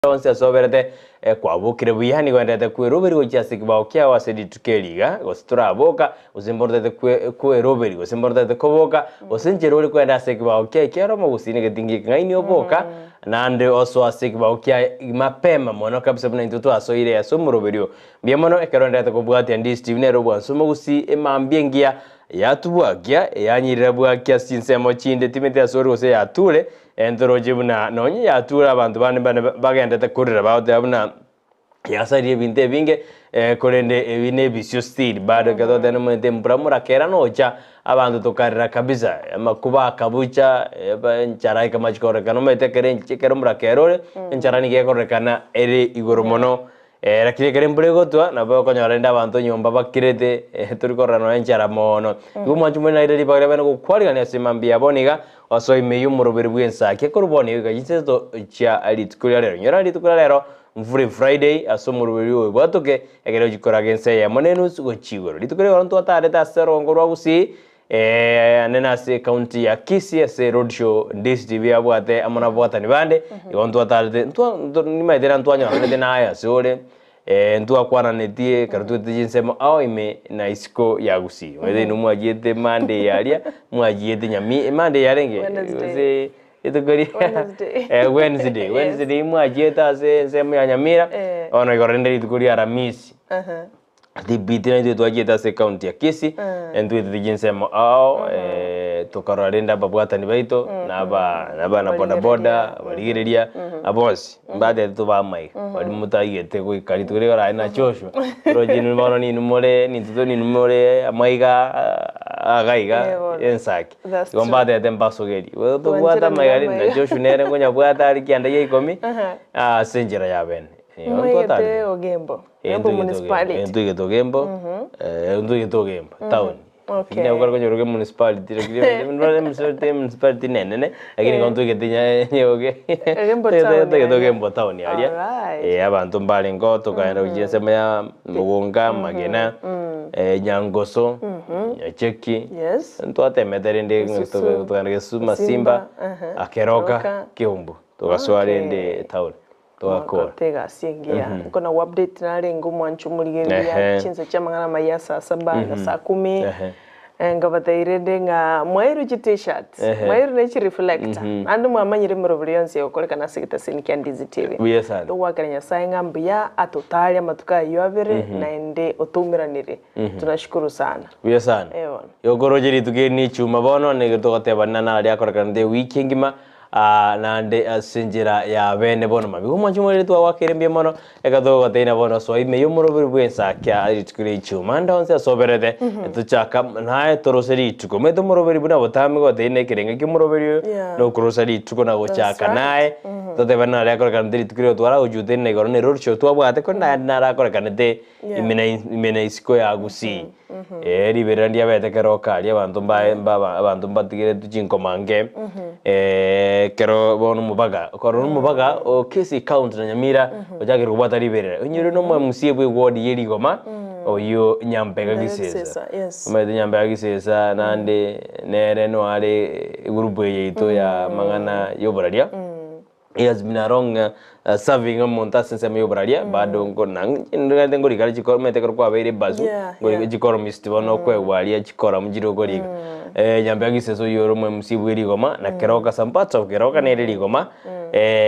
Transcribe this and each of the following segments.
Onsi ase oberete kwabokire buya, nigo oenderete kweroberia gochia ase ekebao kiao ase rituko eri iga, gose toraboka, gose mborotete kweroberia, gose mborotete koboka, gose nchera ore koenda ase ekebao kiaye, ekiagera omogusii negetingi ekeng'aini oboka, naende osoa ase ekebao kiaye mapema mono kabisa buna intwe twasoire ase omoroberio. Mbuya mono ekero oenderete kobwatia Ndisi TV nere obwansu omogusii emambia engiya yatubwakia, eyanyirire bwakia ase chinsemo chinde timeti ase ore gose yature, Entoroche buna nonye yature abanto bande mbane bagendete korera bagoteba buna yasaririe ebinto ebinge korende ebi nebisio still bado ekero togoteba nomanyete embura morakera nocha abanto tokarera kabisa amakuba akabucha enchara ekamachi kororekana omanyete ekero ekero omorakera ore enchara nigo ekororekana ere igoro mono Lakini ekero embura egotwa, nabo okonyora rende abanto nyomba bakirete, tori korora nonya enchara mono. Igo omwanchi omonene naire ribaga riabeene gokwarigania ase mambia ya bono iga, osoe ime y'omoroberi bw'ensaki. Korwa bono iga chinseto chia rituko ria rero. Inyora rituko ria rero, Mfuri Friday, ase omoroberi oyo bwatoke, ekero ochi koraga ense eyemo na enusu gochia igoro. Rituko ria igoro ntwatarete ase orongo rwa Gusii, ande nase ecounty ya Kisii ase road show DCTV yabwate amo nababwatani bande, igo ntwatarete ntwa nimaete na ntwanyoranete naye ase ore, ntwakwananetie ekero twetete chinsemo ao ime na isiko ya Gusii. Omanyete inwe mwachiete Monday aria, mwachiete Nyamira, Monday yarenge? Wednesday. Gose rituko ria Wednesday. Wednesday, Yes. Wednesday mwachiete ase ensemo ya Nyamira, bono igoro rende rituko ria Aramisi. Tibiti naintwe twachiete ase ecounty ya Kisii, ntwetete chinsemo ao tokarora rende ababwatani baito, na aba na abana boda boda, abarigereria, aba bonsi, mbatebete tobe amaiga, baria motaigete goika rituko riria oraye na Joshua, oroche inwe bono ninwe more nintwe to ninwe more amaiga iga iga Eh, bono. ensaki. That's Igo true. mbatebete mbasogerie, igo tobwate Twancheranire amaiga rende na amaiga. Joshua nere nkonyabwate are kianda gia ikomi, ase enchera ya bene. Igo Mwaigete ntwatarire. Ogembo. Embu municipality. Entwigete Ogembo, entwigete Ogembo town. Okay. Lakini abwo konyora Ogembo municipality lakini municipality municipality nenene lakini igo ntwigete nyaoge Ogembo town ntwigete aria. Ogembo town aria. Alright. Abanto mbarenge oo tokaenda gochia ensemo ya Mogonga, Magena, Nyangoso, Nyacheki. Yes. Ntwatemete rende Gesusu. tokagenda Gesusu, Masimba, Masimba, Keroka, Keroka. Keumbu. Togasoa Okay. rende town. Twakora. Mwakata egasi engiya. Nkona go update narenge omwancho omorigereria Ehe. chinsa chia amang'ana amaya saa saba na saa kumi. Ehe. Nkabatebia rende ng'a mwairwe chi t-shirts, Ehe. mwairwe ne chi reflector, naende mwamanyire emeroberi yonsi egokorekana ase egetaseni kia Ndizi TV. Buya sana. Togoakera Nyasaye ng'a mbuya atotarie amatuko ayio abere naende otoumeranire. Tunashukuru sana. Buya sana. Eh bono. Yokoroche rituko eri ne echuma bono nigo togotebana nari akorekanete ewiki engima Aa, naende ase enchera ya bene bono mabi. Omwanchi omorere twagwakire mbuya mono, eka togoteina bono soa ime y'omoroberi bw'ensakia rituko ria ichuma. Ande onsi ase oberete, tochaka naye torose rituko. Omanyete omoroberi buna botambe goteina ekerengo ki'omoroberi oyo, Yeah. na okorosa rituko na That's gochaka right. naye, totebe nare akorekanete rituko riria twara gochuteina igoro nere orochio twabwate, korende naende nare akorekanete Yeah. ime na ime na isiko ya Gusii. Ee, riberera ndiabete keroka aria abanto mbae mbaba abanto mbatigeretwe chinkoma nke, ekero bono omobaga, okorora omobaga o Kisii county na Nyamira, ochakire kobwata riberera. Onye ore na omo MCA bwa eward ya Rigoma, oyio Nyampega Nyampega Gisesa. Gisesa, yes. Omanyete Nyampega Gisesa naende nere noare egroup eye yaito ya amang'ana ya oboraria. He has been a long serving omonto ase ensemo y'oboraria bado nko nang'e nkorika chikoro omanyete ekero kwabeire ebasu Yeah, nkorika yeah. chikoromist bono okoegwa aria chikoramu chire okorika. Nyambega Gisesa oyio ore omo MC bwe rigoma na Keroka some parts of Keroka nere rigoma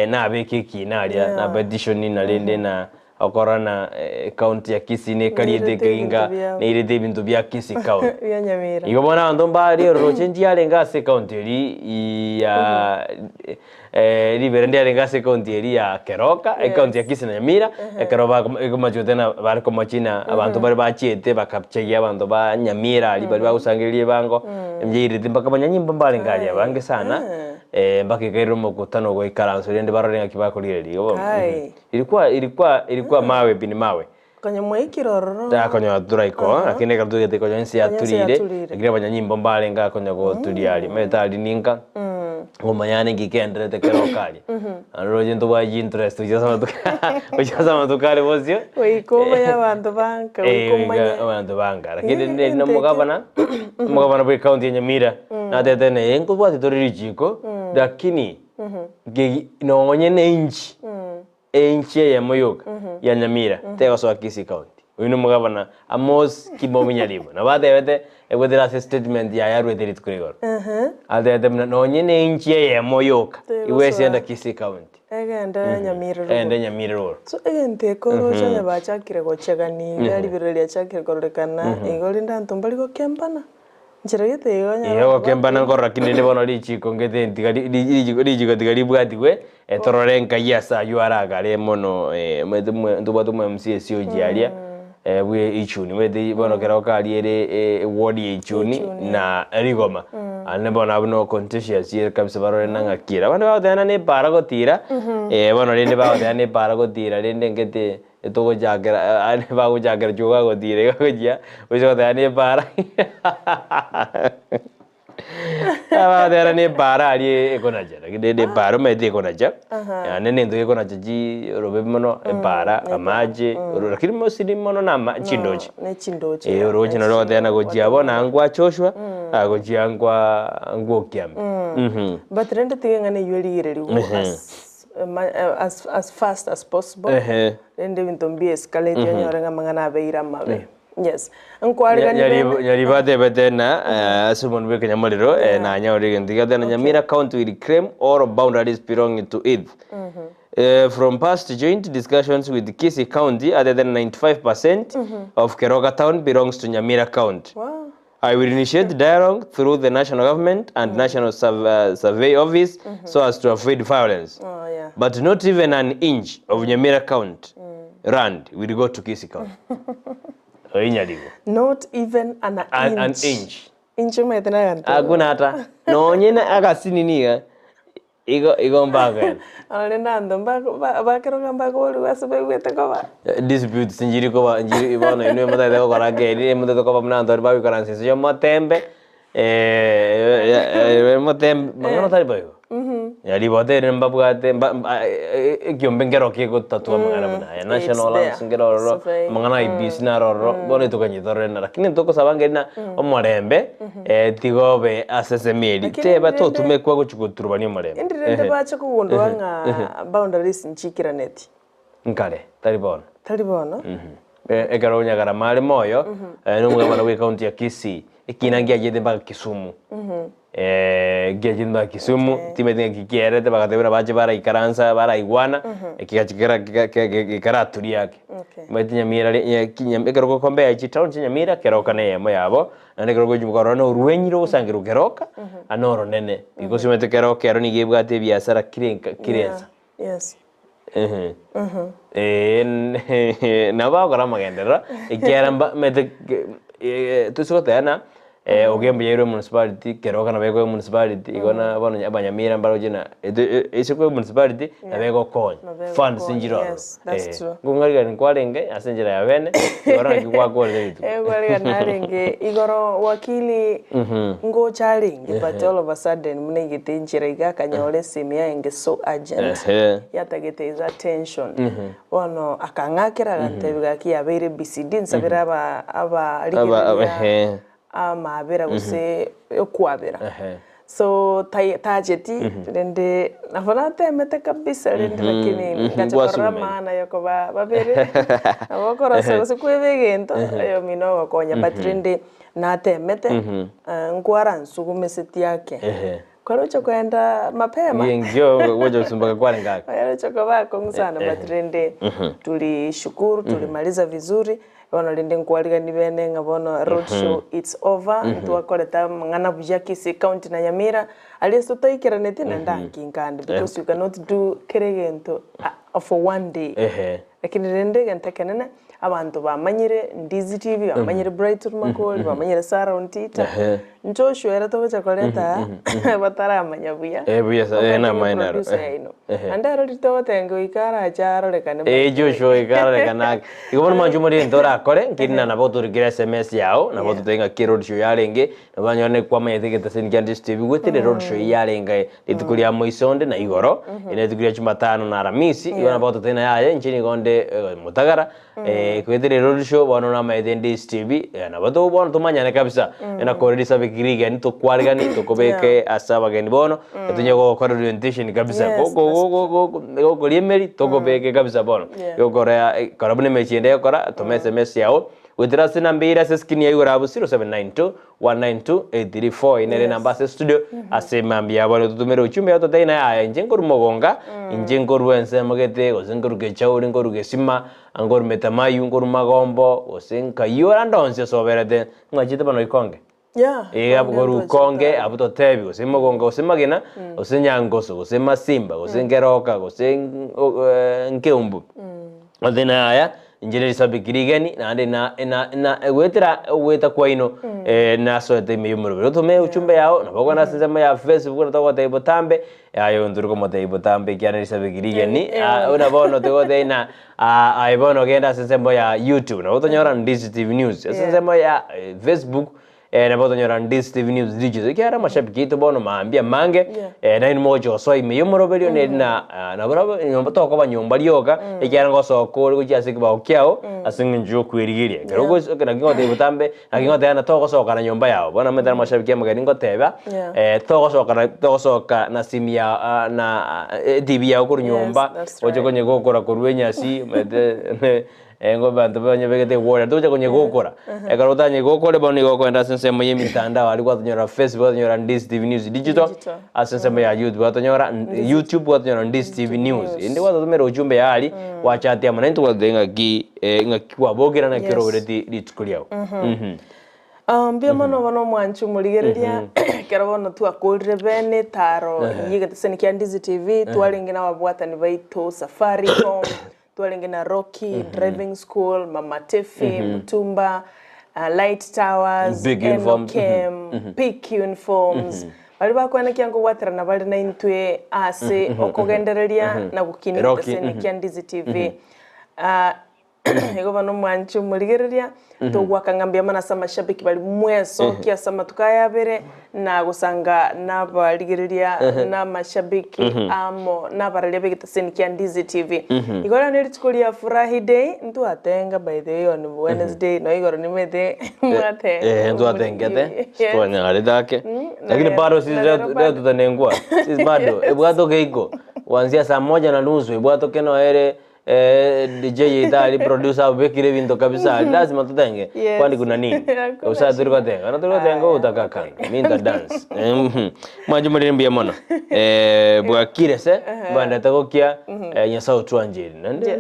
nabeke ekina aria Yeah. na petition narende na Okorora ecounty ya Kisii nekariete Neirete ekeginga ebinto biabo. neirete ebinto bia Kisii county. Bia Nyamira. Igo bono abanto mbare ororoche nchiarenge ase ecounty eri ya ribera ndiarenge ase ecounty eri ya Keroka, ecounty ya Yes. Kisii na Nyamira, ekero bako ekomachete na bare komachina abanto bare bachiete bakachegia abanto ba Nyamira aria baria bagosangereria ebango, nchiairete mpaka abanyanyimbo mbarenge aria abange sana, mpaka ekairera omokutano goikaransa rende barore ng'aki bakorigereria igo bono. Kai. Ilikuwa ilikuwa ilikuwa mawe bin mawe. Konya mwaikire ororo. Takonya turaiko lakini ekero togete konya ense Konya ense yaturire yaturire. lakini abanyanyimbo mbarenge akonya goturia aria omanyete aria ninka ngomanya ninki kenderete keroka aria naende roche ntobwate chinterest gochia ase amatuko gochia ase amatuko are bosio Goika omanye abanto ba nka, Eh, goika omanye. goika abanto ba nka lakini Eh, rende na enteke. omogabana omogabana bwa ecounty ya Nyamira natete naye nkobwate tore richiko lakini Nonye ne inchi. Einchi eyemo yoka ya Nyamira tegosoa Kisii County. Oyio nomogabana Amos Kimobi Nyaribo. Nabo atebete egwetera ase statement yaye arwete rituko rigoro. Atebete buna nonye ne einchi eyemo yoka igo esienda Kisii County. Egende Nyamira rogoro. Egende Nyamira rogoro. So egento eke oroche onye bachakire gochegania iga ribero riachakire kororekana igo rende abanto mbari gokembana. Nchera gete igo onyare Igo koba gokembana nkorora ki rende bono richiko ngete tiga ri- ri- richiko richiko tiga ribwatigwe, torore nkai ase aywo aragare mono omanyete mwe ntobwate omo MC esioji aria, bwe Ichuni omanyete bono kero karia ere eward ya Ichuni Ichuni. na Rigoma, aria bono abwo no contentious ere kabisa barore na ng'aki ere. Abande bagoteba na nebara gotira, bono rende bagoteba nebara gotira rende ngete Etogochakera aande bagochakera chioka gotira iga gochia gocha goteba na epaara bagoteba na epaara aria ekonacha lakini rende epaara omanyete ekonacha naende na ento ekonacha chii orobe mono epaara, amache, oro lakini mostly mono na ama chindoche. Ne chindoche. Eh oroche noro ogoteba na gochia bono ankwa Joshua, agochia nkwa nkwa Okiambe. But rende tiga eng'ana eywo erigereriwe as as as fast as possible Ehe. rende ebinto mbi escalate onyore ng'a amang'ana abeire amabe yes nkwarigani Nyaribo bene Nyaribo atebete na eh, ase omonwa bw'ekenyamorero eh, nanyore egento iga ateba Nyamira County will claim all boundaries belonging to it Eh, from past joint discussions with Kisii County atebete na 95% of Keroka town belongs to Nyamira County Wow. I will initiate dialogue through the national government and national survey office so as to avoid violence. Oh, yeah. But not even an inch of Nyamira County land will go to Kisii County. Oinyarigo. Not even an An, an inch. inch. Inch omanyete naganto. Hakuna hata nonye na agasinini iga Igo igo mbagenda. Aro rende abanto mbako ba bakeroka mbakoborigwe ase baigwete koba. Disputes nchiri koba nchiri bono inwe motagete gokora keri motagete koba buna abanto baria bagoikaransa inse y'omotembe motembe mang'ana tari boigo. Ribote ere mbabwate mba mba ekiombe nkero kegotatua amang'ana buna aya national It's lands there. nkere ororo, Survey. amang'ana a IEBC naro ororo, bono tokanyete orore lakini ntogosaba ngeri na omorembe Tiga obe ase ensemo eria, Lakini teba rende- totumekwa gochia goturubania omorembe. Indi rende Ehe. bache kogundua ng'a boundaries nchiikeraneti. Nkare, tari bono. Tari bono? Ekero Onyagarama are moyo, na omogabana bwe county ya Kisii, ekina ngiachete mpaka Kisumu. Ngiachete mpaka Kisumu, timanyeti ng'aki kierete bagateba buna bache baraikaransa baraigwana, ekigachi kera kega kega gekaraturia ake. Okay. Omanyete Nyamira ri nya ki nya ekero gokombea chitown chia Nyamira, keroka na eyemo yabo, Naende ekero ogochia korora na orwenyire ogosangerwa keroka, aa noronene. Because omanyete keroka ero nigo ebwate ebiasara kire enka kire ensa. Yes. Ehe. Eeh nabo bagokora amagenderero, ekiagera mba omanyete ke toise goteba ng'a Ogembo yairwe emunicipality, keroka nabo ekoa emunicipality, igo na bono abanyamira mbaroche ng'a ase koa emunicipality, nabo egokonya, Nabo funds egokonya, nchire ororo. yes, that's true. Nkong'arigani nkwarenge ase enchera ya bene, igoro naki gwakorire rituko. Ekwarigani narenge igoro wakili ngocha arenge but all of a sudden buna aigete enchera iga akanyora esimi yaenge so urgent yatagete his attention bono akang'akera agantebia gaki yabeire busy di nsabere aba abarigereria amabera gose okwabera. So tai tacheti rende nabo natemete kabisa rende lakini ngacha korora Gwasumire. maana yokoba babere nabo okorosa gose kweba egento oyomino ogokonya but rende natemete nkwaransugumesetie ake kwaroche koenda mapema Ng'enkio gocha gosumboka kwarenge ake. Yaroche koba akong'u sana but rende tulishukuru tulimaliza vizuri Bono rende nkwarigani bene ng'a bono road show it's over, ntwakorete amang'ana buya Kisii county na Nyamira, aria ase totaikeraneti naende anki nkande because you cannot do kera egento for one day. Lakini rende egento ekenene, abanto bamanyire Ndizi TV, bamanyire Brighton Makori, bamanyire Sarah Ontita, Joshua ere togocha koreta aa bataramanya buya, Eh, buya sa- eh, omanyete namaene aro. producer Eh, yaino. ehe. Naende ero riria togotenga goika arache arorekane Eh, Joshua goika arorekane ake. Igo bono mwanche omoriri egento orakore, nkeri na nabo otorikere SMS yao, nabo Yeah. ototebie ng'aki eroad show yarenge, nabo banyore nekwamanyete egetaseni kia Ndizi TV goetera eroad show eyio yarenge rituko ria moiso onde na igoro, ere rituko ria jumatano na aramisi, igo Yeah. nabo ototebie ng'a yaya inche nigo onde motagara. Goetera road show bono namaete Ndizi TV, nabo to bono tomanyane kabisa, nakore risabiki rigeni tokwarigani tokobeke ase abageni bono, tonye gokora orientation kabisa, Yes, go- go- go- go- go- gokoria emeri tokobeke kabisa bono, Yeah. gokora kora buna emechie ende egokora, toma sms yago, goetera ase enamba ere ase eskrini ya igoro abwo 0792 192 834 eye nere enamba ase estudio ase mambia bono totomere ochumbe yao totebie naye aya inche nkorwa mogonga, inche nkorwa ensemo gete, gose nkorwa kechauri, nkorwa gesima, nkorwa metamayu, nkorwa magombo, gose nkaywo ande onsi ase oberete, ng'achete bono ikonge. Yeah, Iga konge korwa ntoche ikonge tare. abwo totebi gose mogonga gose magena, gose nyangoso, gose masimba, gose nkeroka, gose nkeumbu. Gose naya, inche nerisabiki rigeni, naende na na na goetera ogoeta kwaino nasoete ime y'omoroberi. Otome ujumbe yao, nabo okogenda ase ensemo ya Facebook buna togotebia botambe, aye onto ore komotebia botambe ekiagera nerisabiki rigeni, buna bono togotebia ng'a aye bono genda ase ensemo ya YouTube, nabo otonyora Ndizi TV News, ase ensemo ya Facebook nabo otonyora Ndizi TV News Digital, ekiagera amashabiki aito bono mambia amange, nainwe mogochia gosoa ime y'omoroberio neri na nabarabwo nyomba tokoba nyomba rioka, ekiagera ngosoka ore gochia ase ekebao kiao, ase eng'encho ya okwerigeria. Ekero ogosoka naki ngotebia botambe, naki ngoteba ng'a togosoka na nyomba yao, bono namanyete amashabiki amageni ngoteba, togosoka na togosoka na simu ya na etv yao korwa Yes, nyomba, that's oche right. konya gokora korwa enyasi, omanyete Engo abanto banyebegete egwora tocha konyegokora. Ekero otanyegokore bono nigo okoenda ase ensemo ya emitandao aria gwatonyora Facebook gwatonyora Ndizi TV News Digital Digital. ase ensemo ya YouTube gwatonyora YouTube gwatonyora Ndizi TV News. Ende gwatotomera ujumbe yaria gwachatia amo naintwe gwatotebia ng'aki ng'aki kwabokire naki Yes. orobereti rituko riago. Mbuya mono bono omwanchi omorigereria, ekero bono twakorire bene etaro ya egeteseni kia Ndizi TV, twarenge na ababwatani baito Safaricom, Twarenge na Rocky Driving School, Mama Tiffy, Mutumba, Light Towers, Big uniforms. Enokem, Peak Uniforms. Baria bakoenekia nkobwaterana bare naintwe ase okogendereria na gokinia Rocky, egeteseni kia Ndizi TV. Ah, igo bono omwanchi omorigereria, togwaka ng'a mbuya mono ase amashabiki baria mwesokia ase amatuko aya abere, na gosanga nabarigereria na amashabiki amo nabararia b'egeteseni kia Ndizi TV. Igo rero nerituko ria Furahi Day, ntwatenga by the way on Wednesday, no igoro nimete mwatenga. Eh, ntwatengete Yes. twanyarete ake na lakini rero- bado sisi na leo rero leo bado. tutanengua sisi bado ebwato keiko kuanzia saa moja na nusu ebwato keno ere DJ yaito aria producer abekire ebinto kabisa aria lazima totenge Yes. kwani kuna nini Hakuna Usa turi gotenga na turi gotenga utaka kando mi nta dance mwanche morire mbuya mono bwakire se mbandete gokia Nyasaye otwanchire naende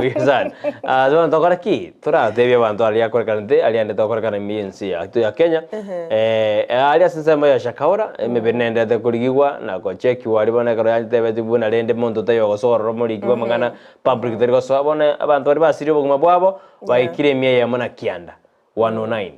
buya sana. Ah, bono tokore ki? Toratebie abanto aria akorekanete aria ande tokorekana ime y'ense yaito ya Kenya aria ase ensemo ya Shakahola emebere nendete korigigwa na gochekiwa aria bono ekero yantebetie buna rende monto taiyo ogosoa ororo omoriki bw'amang'ana public tari gosoa bono abanto baria basirie obogima bwabo baikire emia eyemo na kianda, 109.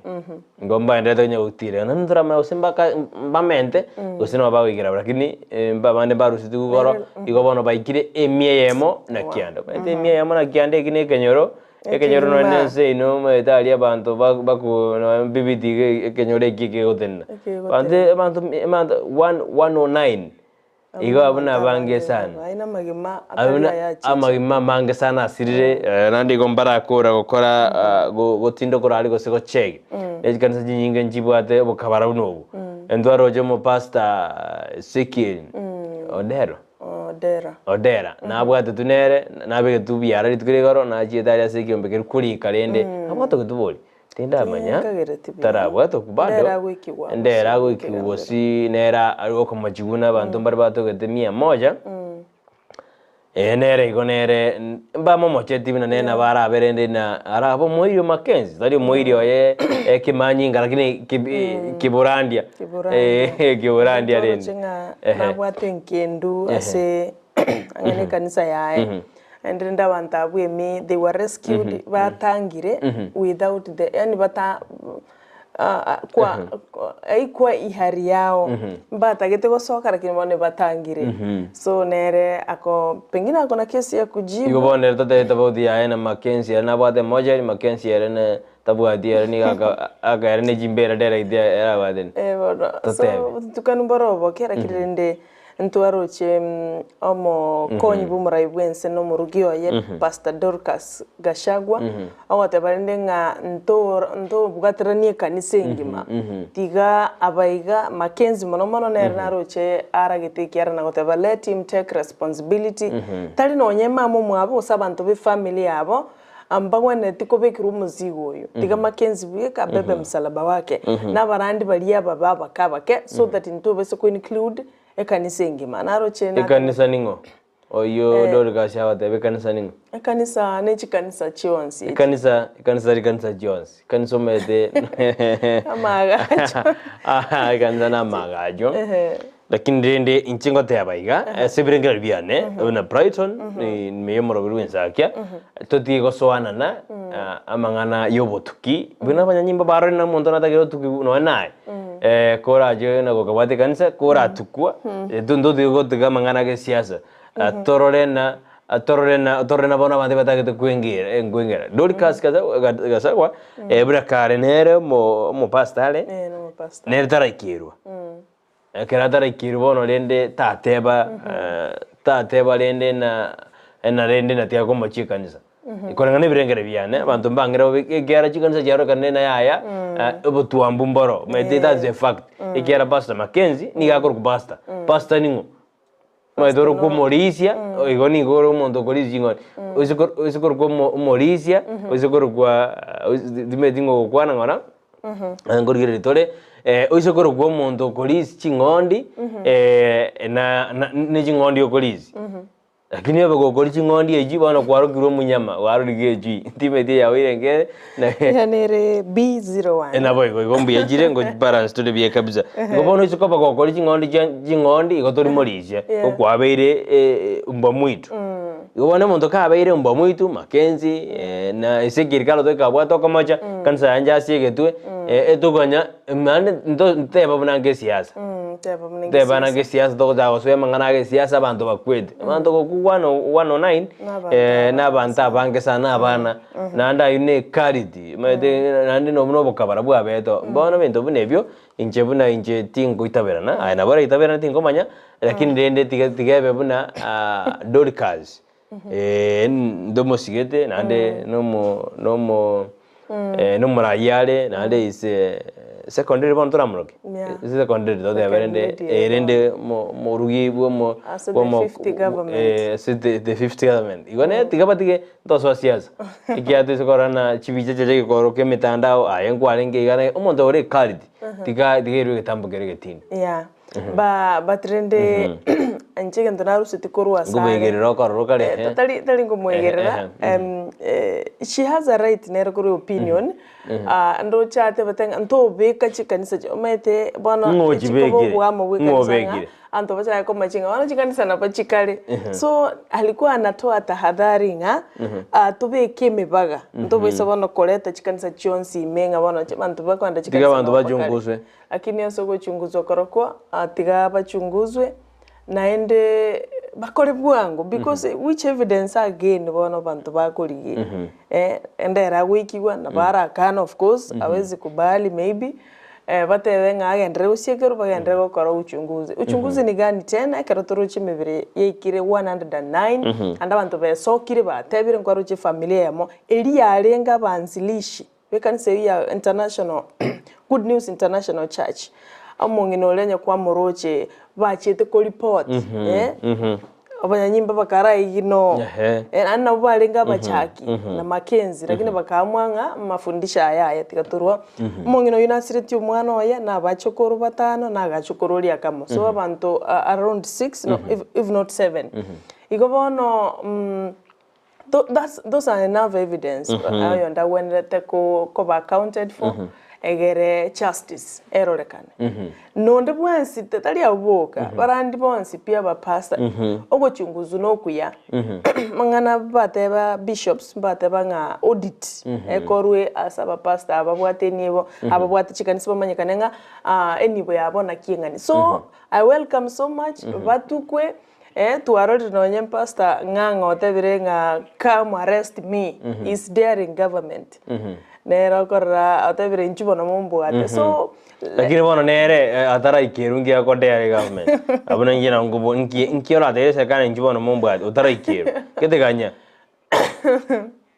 Nigo mbaenderete konya gotira naende ntoramanya gose mbaka mbamente gose nabo bagoikera abwo lakini abande mbarusetigwe igoro igo bono baikire emia eyemo na kianda. Omanyete emia eyemo na kianda eki na ekenyoro Ekenyoro nonya Ekegima. nense ino omanyete aria abanto ba- baku nonya bibiti iga ekenyoro eki ekegotenena. Ekegotenena. Abanto abanto abanto one 109 igo abwo nabange sana. Aye namagima Abwo atari na ayachiche. amagima amange sana asirire naende igo mbarakora gokora gotinda okorari gose gochegi. Ne chikanisa chinyinge nchibwate obokabara buna obwo. Ntwaroche omopastor Ezekiel Odero. Odera. Odera, nabwatetwe nere, nabegetwe biara rituko ria igoro, nachiete aria ase ekeombe keria korika rende, nabwate ogetubori, tindamanya, Tinkagereti buya. tarabwatwa bado, Ndere agoikigwa gose ndere agoikigwa ekegambero. gose nere ari okomochigwa na abanto mbare batogete mia moja, nere igo nere mbamomocheti buna nere nabo arabe rende na arabe omoiri o Mackenzie, tari omoiri oye ekemanyinga lakini kiburandia, Kiburandia. kiburandia rende. Toroche ng'a Ehe. nabwate enkendu ase ang'e na ekanisa yaye naende rende abanto abwo ime they were rescued batangire without the yaani bata kwa aikwa ihari yao mbatagete gosoka lakini bono batangire so nere ako pengine ako na kesi ya Igo kujibu bono ere totebe tofauti yaye na Mackenzie ere nabwate mochari Mackenzie ere ne tabwati ere nigo aka aka ere ne chimbera direct erabwatani. Eh bono so Totebe. obotutukanu mboro oboke lakini rende. Ntwaroche omokonyi bw'omorai bw'ense na omorugi oye Pastor Dorcas Gachagua, ogoteba rende ng'a ntobwateranie ekanisa engima, tiga abaiga Mackenzie mono mono nere naroche aragete ekiara na goteba let him take responsibility, tari nonye mama omwabo gose abanto b'efamily yabo mbagwenereti kobekerwa omozigo oyo, tiga Mackenzie bweka abebe msalaba wake, na abarandi baria ababe abake abake so that ntobase ko include Ekanisa engima. Naroche na. Ekanisa ning'o? Oyio Dorcas agoteba ekanisa ning'o? Ekanisa ne chikanisa chionsi echi. Ekanisa, ekanisa rikanisa chionsi. Ekanisa omanyete Amaagacho. Ekanisa na amaagacho. Lakini rende inche ngoteba iga, ase ebirengererio biane, buna Brighton, ime ya omoroberi bw'ensakia, totige gosoanana amang'ana ya obotuki, buna abanyanyimbo barore na omonto natagete otuki nonya naye. Korache na gokabwata ekanisa, koratukwa, ntotige gotiga amang'ana a gesiasa, torore na torore na torore na bono abanto batagete kwengera nkwengera. Dorcas Gachagua, buna kare nere omo omopastor are, nere taraikerwa. Ekero ataraikirwe bono rende tateba tateba rende na na rende natiga komochia ekanisa. Koreng'ana na ebirengererio biane, abanto mbang'ire bobe ekiagera chikanisa chiarorekana na yaya, obotwambu mboro, omanyete that's a fact. Ekiagera Pastor Mackenzie nigo akorokwa pastor, pastor ning'o? Omanyete orokwa omorisia, igo nigo ore omonto okorisia ching'ondi. Oise kor oise korokwa omo omorisia, oise korokwa timanyeti ng'a ogokwana ng'ora, nkorigereria tore, oise korokwa omonto okorisia ching'ondi, na na ne ching'ondi okorisia. Lakini obe gokoria ching'ondi echio, bono kwarokirwe omonyama, kwarorire echui, timanyeti eyago ere nkere. Eyio nere B01. Nabo igo igo mbuya chire ngo balance tore buya kabisa. Igo bono oise koba gokori ching'ondi chia ching'ondi igo tori morisia, Yeah. igo kwabeire mbwa mwitu. Igo bono omonto kabeire mbwa mwitu, Mackenzie na Ezekiel kare toikabwate okomocha, kanisa yanje ase egetwe, etokanya naende nto nteba buna ngesiasa. Teba buna Nteba na ngesiasa. gesiasa togochaka gosoa amang'ana a gesiasa abanto bakwete. Abanto gokwa one one o nine, Nabanto abange na abanto abange sana na abana. Naende aywo ne ecarity, omanyete naende nobwo na obokabara bwabete oo. Bono ebinto buna ebio, inche buna inche tingoitaberana, aye nabo oraitaberane tinkomanya, lakini rende tiga tiga ebe buna Dorcas, ndomosigete naende nomo nomo nomoraia are naende is secondary bono toramoroke? Yeah. Secondary totebe rende Second lady, rende mo morugi bwa omo Ase the bwa omo fifth government. ase the the fifth government. Igo nere tiga batige ntosoa siasa, ekiagera toise korora na chibicha chiacha gekoroka emitandao aye nkwarenge iga na omonto ore equality tiga tiga erwe egetambo kere egetindi. Yeah. Ba but rende inche egento naruseti korwa ase are Nkomoigerera okorora kare Eh, ehe. tari tari nkomoigerera Ehe, she has a right nere korwa opinion ah, ndoche atebete ng'a ntobeka chikanisa chi omanyete bono Ng'o chikoba ochibekire? oboamo bwa Ng'o ekanisa ng'a obekire? abanto bachake komachia ng'a bono chikanisa nabo chikare. So alikuwa anatoa tahadhari ng'a ah, tobeke emibaga ntobaisa bono koreta chikanisa chionsi ime ng'a bono abanto bakoenda Tiga chikanisa abanto nabo bakare. bachunguswe. Lakini ase ogochunguzwa korokwo, tiga bachunguzwe, naende bakore bwango because which evidence again bono abanto bakorigia eh, ende ere agoikigwa nabo arakane of course hawezi kubali maybe batebe ng'a agenderere gosiekerwa bagenderere gokora uchunguzi. Uchunguzi ni gani tena ekero toroche emebere yaikire 109 naende abanto besokire batebire nkwaroche efamiri eyemo, eria yarenge abanzilishi. B'ekanisa eyio ya International Good News International Church, omong'ina oria onye kwamoroche bachiete koripoti eh, abanyanyimbo bakaraigi no Ehe. eh, naende nabo barenge abachaki na Mackenzie lakini bakaamua ng'a amafundisho aya aya tiga torwa. Omong'ina oyio nasiretie omwana oye na abachokoro batano na agachokoro oria akamo, so abanto around six no if if not seven. Igo bono That's those are enough evidence oyo ndagwenerete koba accounted for egere justice erorekane. Nonde bwensi tari abwo boka, barandi bonsi pi abapastor, ogochunguzwa na okuya, amang'ana bateba bishops mbateba ng'a audit ekorwe ase abapastor aba babwate enibo, ababwate chikanisa bamanyekane ng'a enibo yabo naki eng'ani. So I welcome so much batukwe. Eh, twarorire nonye pastor Ng'ang'a otebire ng'a come arrest me, he's daring government. Nere okorora otebire inchuo bono mombwate. So, Lakini bono nere eh, ataraikerwa nki akodare government. Abwo ninki na nkobo nki nki oratebi serikali inchuo bono mombwate otaraikerwa. Geteganya.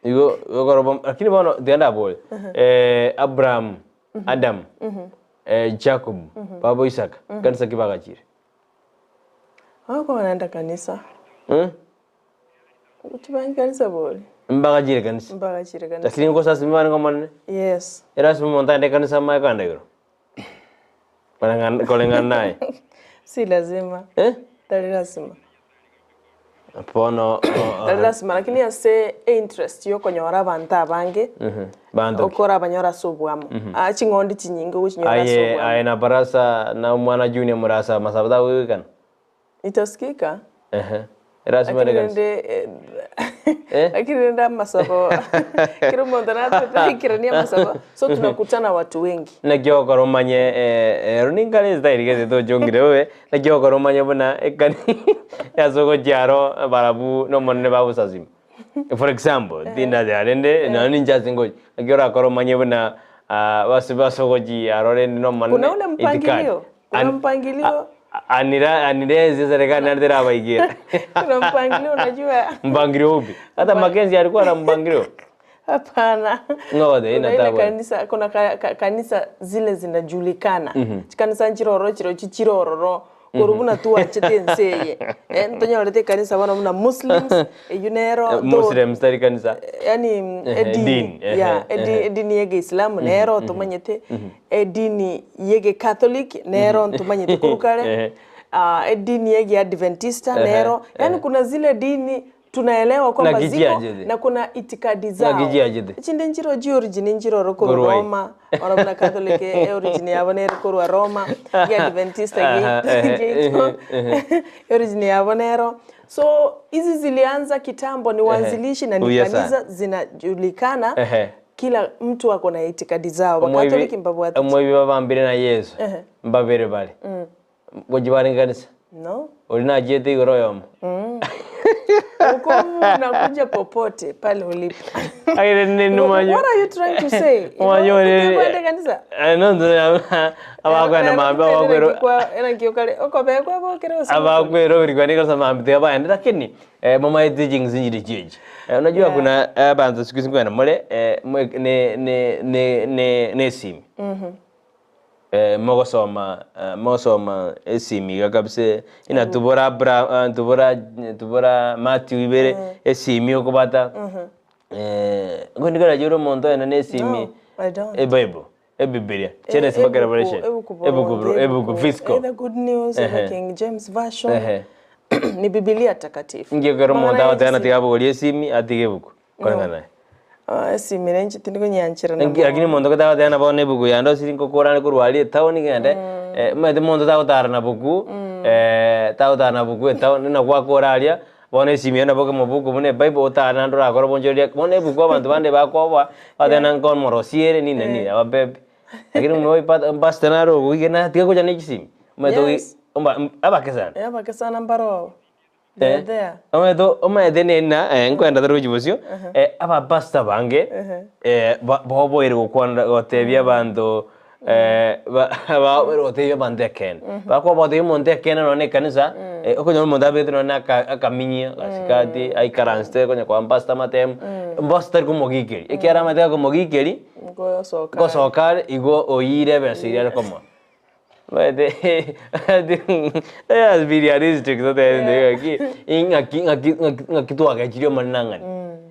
Igo okoroba lakini bono tiga ndabore Abraham, Adam, Jacob, baba Isaka, kanisa ki bagachire? Bakoenda kanisa. Chibangi kanisa bori? Mbagachire kanisa. Mbagachire kanisa. Lakini ngosasima bare ng'omonene? Yes. Erasima omonto aende kanisa amaye kogenda igoro? Koreng'ana koreng'ana naye? Si lazima. Eh? Tari lazima. Bono Tari lazima lakini ase einterest ya okonyora abanto abange, Banto ki? okorabanyore ase obwamo. Aa ching'ondi chinyinge ogochinyora ase Aye obwamo. aye na barasa na omwana junior morasa masabo tagoigwekana? Itasikika. Ehe. Erasima Lakini ere kanisa. rende Eh? lakini rende amasabo kera omonto nataikerania amasabo so tunakutana watu wengi. Naki ogokora omanye ero ninkare estyle gete tochongire bobe, naki ogokora omanye buna ekani ase ogochia aro barabwo na omonene bagosasima. For example, tindachaka rende nonye ninche ase ngochia, naki orakore omanye buna base base ogochia aro rende na omonene Kuna ule itikadi. mpangilio, kuna An- mpangilio. a- anira anira ase serikali naende terabaikera. Kuna mpangilio unajua. Mpangilio upi? Hata Mackenzie alikuwa na mpangilio. Hapana. Ng'o goteba Kuna ile inataka. kanisa, kuna ka, ka, kanisa zile zinajulikana. Chikanisa nchiroro chirochio chire ororo korwa buna twachete ense eye. Eh, ntonyorete ekanisa bono buna Muslims, eywo nero to- Muslims tari kanisa. yaani Ehe, edini dini, ehe, ya edi- ehe. edini ya egeisilamu nero tomanyete edini ya egecatholic nero ntomanyete korwa kare Ehe. Ah, edini ya egeadventista Ehe, nero yaani kuna zile dini tunaelewa kwamba Ng'aki ziko chiachete. na kuna itikadi zao Ng'aki chiachete. chinde nchiro chiorigin nchiroro korwa Korwa ai. Roma oro buna Catholic e origin yabo nere korwa Roma egeadventista Aha, ehe, geito ehe, origin yabo nero so hizi zilianza kitambo ni waanzilishi na ni Buya sana. kanisa zinajulikana Ehe. kila mtu ako na itikadi zao Omoibi Wakatoliki mbabwate omoibi babambire na Yesu Ehe. mbabere bare gochia bare nkanisa no oria nachiete igoro oyomo Wokovu unakuja popote pale ulipo. Lakini nini mwanyo What are you trying to say? Mwanyo Ino, ni- kwende kanisa. Eh, no abakwenda mambe abakwero abakwero birikwa niko mambe tiga baende lakini eh, mama teachings njiri chichi eh, unajua Yeah. kuna eh, bantu siku hizi kwenda mole eh, mwe- ne ne ne ne ne simi eh, mogosoma eh, mogosoma esimi iga kabisa ina tubora Abra eh, tubora tubora Matthew ibere esimi okobata eh ngondikora juro omonto ena ne esimi No, I don't. ebible ebibilia Genesis mpaka Revelation ebuku bro ebuku fiscal Either good news either Ehe. King James version. Ehe. Ni Biblia takatifu. ngekero omonto Maana agoteba yesi- natiga abogoria esimi atige ebuku koreng'ana naye Ah, esimi nenche tindi konyanchera na Lakini omonto gotagoteba nabo bono ebuku yande osiri nkokorane korwa aria etown gende omanyete omonto tagotara na buku tagotara na buku etown na gwakora aria bono esimi eye nabo okomobuku buna ebible otare naende orakore obonchoreria bono ebuku abanto bande bakoboa bateba nanga omorosi ere nini na nini ababebi. Lakini omoipata pastor naro ogoigena tiga gocha na chisimi omanyete ogi Yes. omba abake sana. Eh, abake sana mbaro. They're there. Omanyete omanyete nena nkoenda tari gochia bosio abapastor bange boboire gokwanera gotebia abanto baoboire gotebia abanto ekeene. Bakoba gotebia omonto ekeene nonye na ekanisa okonyora omonto abete nonye na aka akaminyia gasikati aikaransete konya koa mpastor amatemu, mpastor tari komogikeria ekiagera amaete gakomogikeria Ngosoka. ngosoka are igo oyire ebesa eria are komoa. Omanyete let us be realistic totebe ng'aki ing'aki ng'aki ng'aki ng'aki twagechirie omonene ang'ani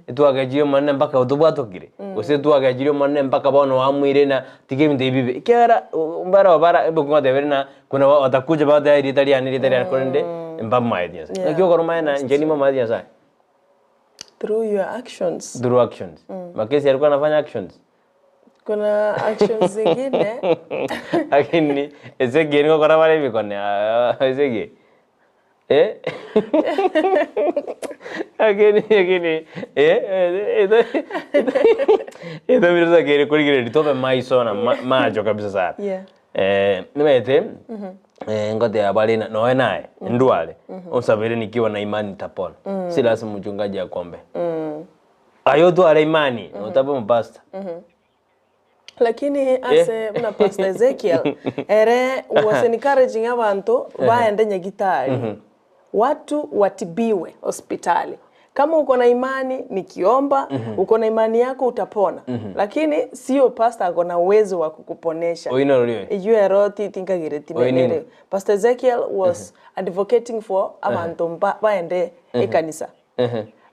etwagechirie omonene mpaka otobwatokire gose twagechirie omonene mpaka bono wamoire na tiga ebinto ebi bibe ekiagera mbaro bara ebokong'otebere na kuna watakuja bagoteba erieta riane erieta riane korende mbamaeti nyasaye. Yeah. Naki okora omanye na inche nimamaeti nyasaye. Through your actions. Through actions. Makesi alikuwa anafanya actions. Kuna actions zingine Lakini Ezekiel ngokora bare ebikone ah, Ezekiel. Eh? Lakini lakini eh eh eh eh korigereria tobe maiso na macho kabisa sana. Yeah. Eh, nimanyete. Ngoteba bare na noe naye ndware onsabere nikiwa na imani nitapona si lazima mchungaji akuombe aye otware imani notabe omopastor. Lakini ase buna Pastor Ezekiel ere was encouraging abanto baende nyagitari watu watibiwe hospitali kama uko na imani nikiomba uko na imani yako utapona lakini sio pastor ako na uwezo wa kukuponesha Oyio norori oyo? Eyio ero ti tinkagereti Oyio ning'o? nere Pastor Ezekiel was advocating for abanto mba baende ekanisa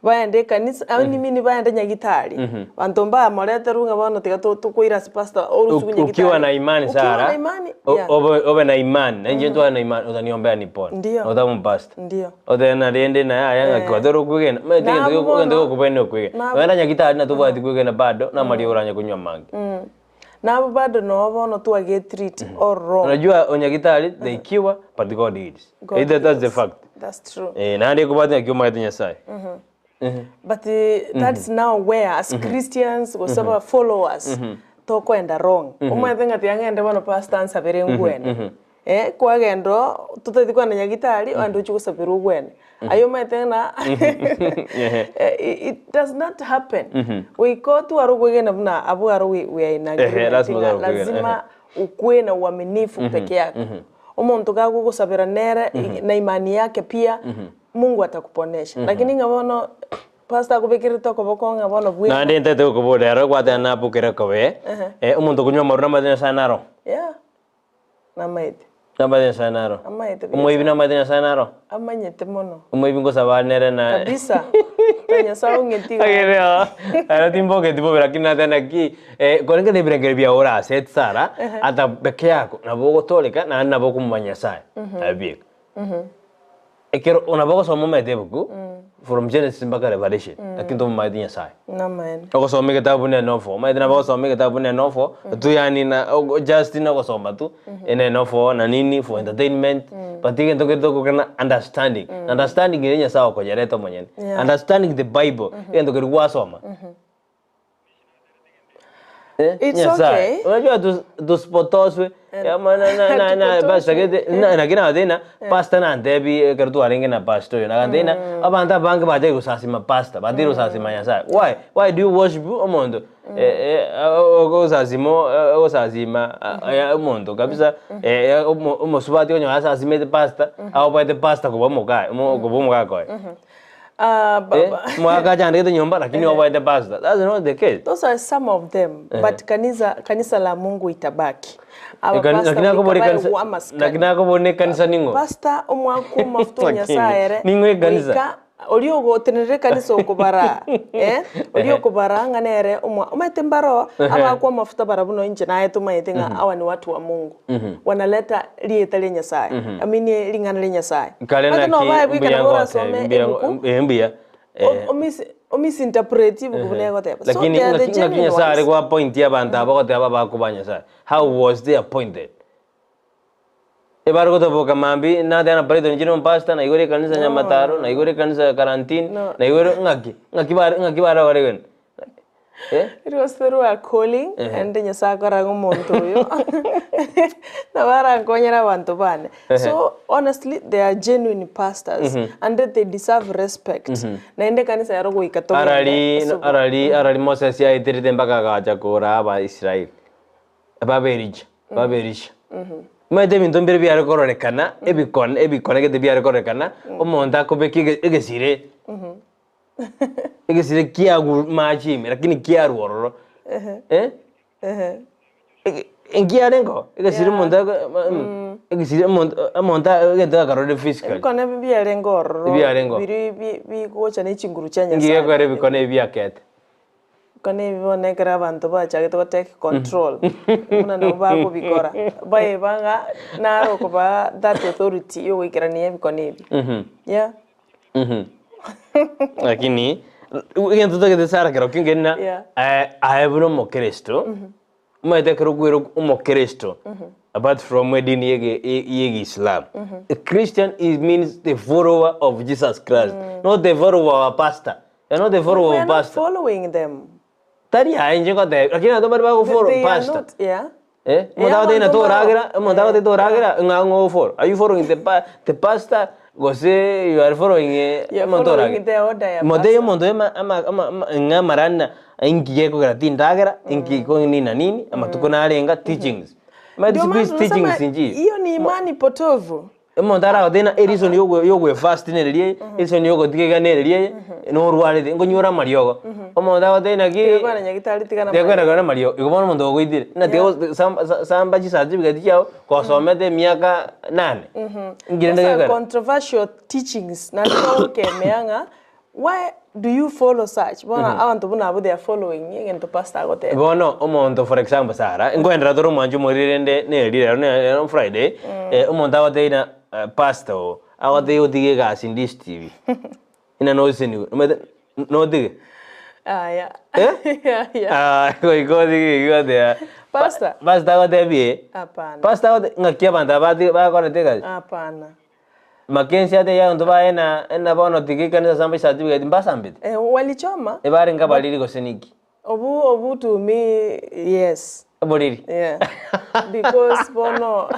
Baende ekanisa, I mean baende nyagitari, banto mbamoreterwe ng'a bono tiga to- tokoira ase pastor orusiwe nyagitari. Ukiwa na imani Ukiwa Sara, na imani, o- yeah. obe, obe na imani na inche ntware na imani otaniombea nipone Ndio. otaba omopastor Ndio. otebe na rende naye aya ng'aki gwatera okwegena omanyete Nabo egento geko- bono- egento gekobwenia okwegena nabo- nonye na nyagitari natobwati kwegena bado namariogo oranye konywa amange. Nabo bado noo bono twagetreat all wrong. Unajua onyagitari they cure but God heals. God Eh, that's the heals. fact. That's true. Eh, naende ekobwati ng'aki omanyete Nyasaye. But that's now where as Christians gose aba followers tokoenda wrong. Omanyete ng'a tiga ng'ende bono pastor ansabere ngwene. Eh, kwagenda oo totaeti kogenda nyagitari ogende ochie gosaberwa ogwene. Aye omanyete ng'a it does not happen. Goika otware okwegena buna abwo aro we we are in Ehe, agreement lazima ng'a otware okwegena, lazima okwe na uaminifu peke yako. Omonto gagogosabera nere na imani yake pia, Mungu atakuponesha. Lakini ng'a bono pastor akobekerete okoboko ng'a bono bweka. Naende ntaete gokoboria ero gwateba nabokere kobe, omonto okonywa amarwa namaete Nyasaye naro? Yeah, namaete. Namaete Nyasaye naro? Amaete buya Omoibi sana. namaete Nyasaye naro? Amanyete mono. Omoibi ngosaba nere na Kabisa. Ta Nyasaye ong'eti iga. Agere ero timbogeti bobe lakini nateba naki korende na ebirengererio biao ore ase Sara ata peke yako nabo ogotoreka naende nabo okomomanya Nyasaye aye bieka. Ekero nabo ogosoma omanyete ebuku from Genesis mpaka Revelation lakini tomomanyeti Nyasaye. Namaene. Ogosoma egetabu buna enovel, omanyete nabo ogosoma egetabu buna enovel, tu yaani na ogo just na ogosoma tu, ene enovel na nini for entertainment, but egento kere togokana understanding, understanding ere Nyasaye okoyereta omonyene, Yeah. understanding the bible, egento keria gwasoma. Eh, It's Nyasaye. okay. Unajua tusipotoswe Ama na- na- na- na- pastor gete na- lakini agateba ng'a pastor nantebi ekero twarenge na pastor oyo nagantebia ng'a abanto abange bachake gosasima pastor batire gosasima Nyasaye why why do you worship omonto ogosasima ogosasima omonto kabisa omosubati okonyora asasimete pastor aoboete pastor koba omokaye koba omogaka oye. Ah, baba. Omogaka achandegete nyomba lakini oboete pastor that's not the case. Those are some of them, but kanisa, kanisa la Mungu itabaki. Aba Ekani- pastor lakini akobora goika ekanisa bare gwamasikani. lakini akobora ekanisa ning'o? Pastor omwaka omofuto Lakini, Nyasaye ere ning'o ekanisa? goika oria ogotenenera ekanisa okobara eh, oria okobara ng'a nere omwa omanyete mbaro abakwa amafuta barabwo nonye inche naye tomaete ng'a awa ni watu wa Mungu wanaleta rieta ria Nyasaye I mean ring'ana ria Nyasaye Kare Omanyete naki nobae goika mbuya nabo ngotebi, orasome mbuya ebuku eh, mbuya eh, omisinterpreti ebuku buna egoteba so Lakini they are the ng'aki ng'aki genuine Nyasaye are ones. goappointia abanto aba goteba abakuba Nyasaye? How was they appointed? Ebare gotoboka mambia nateba na Brighton inche nomopastor naigure ekanisa Nyamataro naigure ekanisa ya Karantini No. naigure ng'aki ng'aki bare ng'aki bare baregene eh? It was through a calling and Nyasaye akorora ng'a omonto oyo nabo arankonyere abanto bane. So honestly they are genuine pastors and they deserve respect. Naende ekanisa yaro goika togende Arari ase obo- arari arari Moses aeterete mpaka agacha koraa Abaisraeli baberija baberisha Omanyete ebinto mbire biare kororekana ebikone ebikone gete biare kororekana omonto akobeka ege egesire egesire kiagu mache ime lakini kiarwa ororo eh, ege nkiarengeo egesire omonto ako egesire omonto omonto egento gakarorire physically. Ebikone ebi biarenge ororo Ebiarenge. biri bi bigocha ne chinguru chia Nki Nyasaye. gekogera ebikone ebi biakete. Ebikone ebi bono ekero abanto bachagete go take control buna nabo bagobikora baeba ng'a naro okobaa that authority ya ogoikerania ebikone ebi yeah. Lakini egento totagete Sarah kero kenge ng'a Yeah. aye buna omokristo, omanyete ekero okoira omokristo apart from edini ye egeisilamu, a Christian is means the follower of Jesus Christ, not the follower of a pastor, you are not the follower We of are not pastor. following them. Tari aye inche ngotebia, lakini abanto mbare bagofollow They are pastor. not, yeah. Eh, omonto agotebia ng'a abanto toragera, mbaro. omonto agotebia toragera, ng'a ng'o o follow? Are you following the pa the pastor gose you are following You are omonto following oragere? the order ya Motebie pastor. omonto oyo ama ama ama ama ng'a amarana inki gekogera tindagera, inki ko nini na nini, amatuko narenga, teachings. Omanyete Ndio siku maana hizi tunasema teachings nchiyo. hiyo ni imani potovu. Omonto aragotebie ng'a ereason yogo yogoefast nereria eye, ereason yogotiga iga nereria eye, norwarete, nkonyora amariogo. Omonto agotebie naki Tiga kwana nyagetari tiga na tiga kwana mariogo. na amariogo, igo bono omonto ogoitire, ng'a tiga Yeah. gose samba sa samba chicertificate chiago, gosomete emiaka nane, inki rende Those are gekogera? controversial teachings naende bagokemea ng'a why do you follow such bono abanto buna abwo they are following egento pastor agoteba. Bono omonto for example Sarah, nkoenderera tore omwancho omoriri rende neri rero ne Friday, omonto agotebia ng'a pastor oo, agotebia otige egasi Ndish TV, ng'a nosesenigwe, omanyete notige? Aya. Eh? Aya. Ah, goika otige iga oteba Pastor? pastor agotebie, Hapana. pastor agote ng'aki abanto aba batige bakorete egasi? Hapana. Makenzi atebia abanto baye na na bono tiga ekanisa samba ecertificate mbasambete. Eh, walichoma. Ebarenge abariri gose niki? Obu obu to me yes. Oboriri. Yeah. Because bono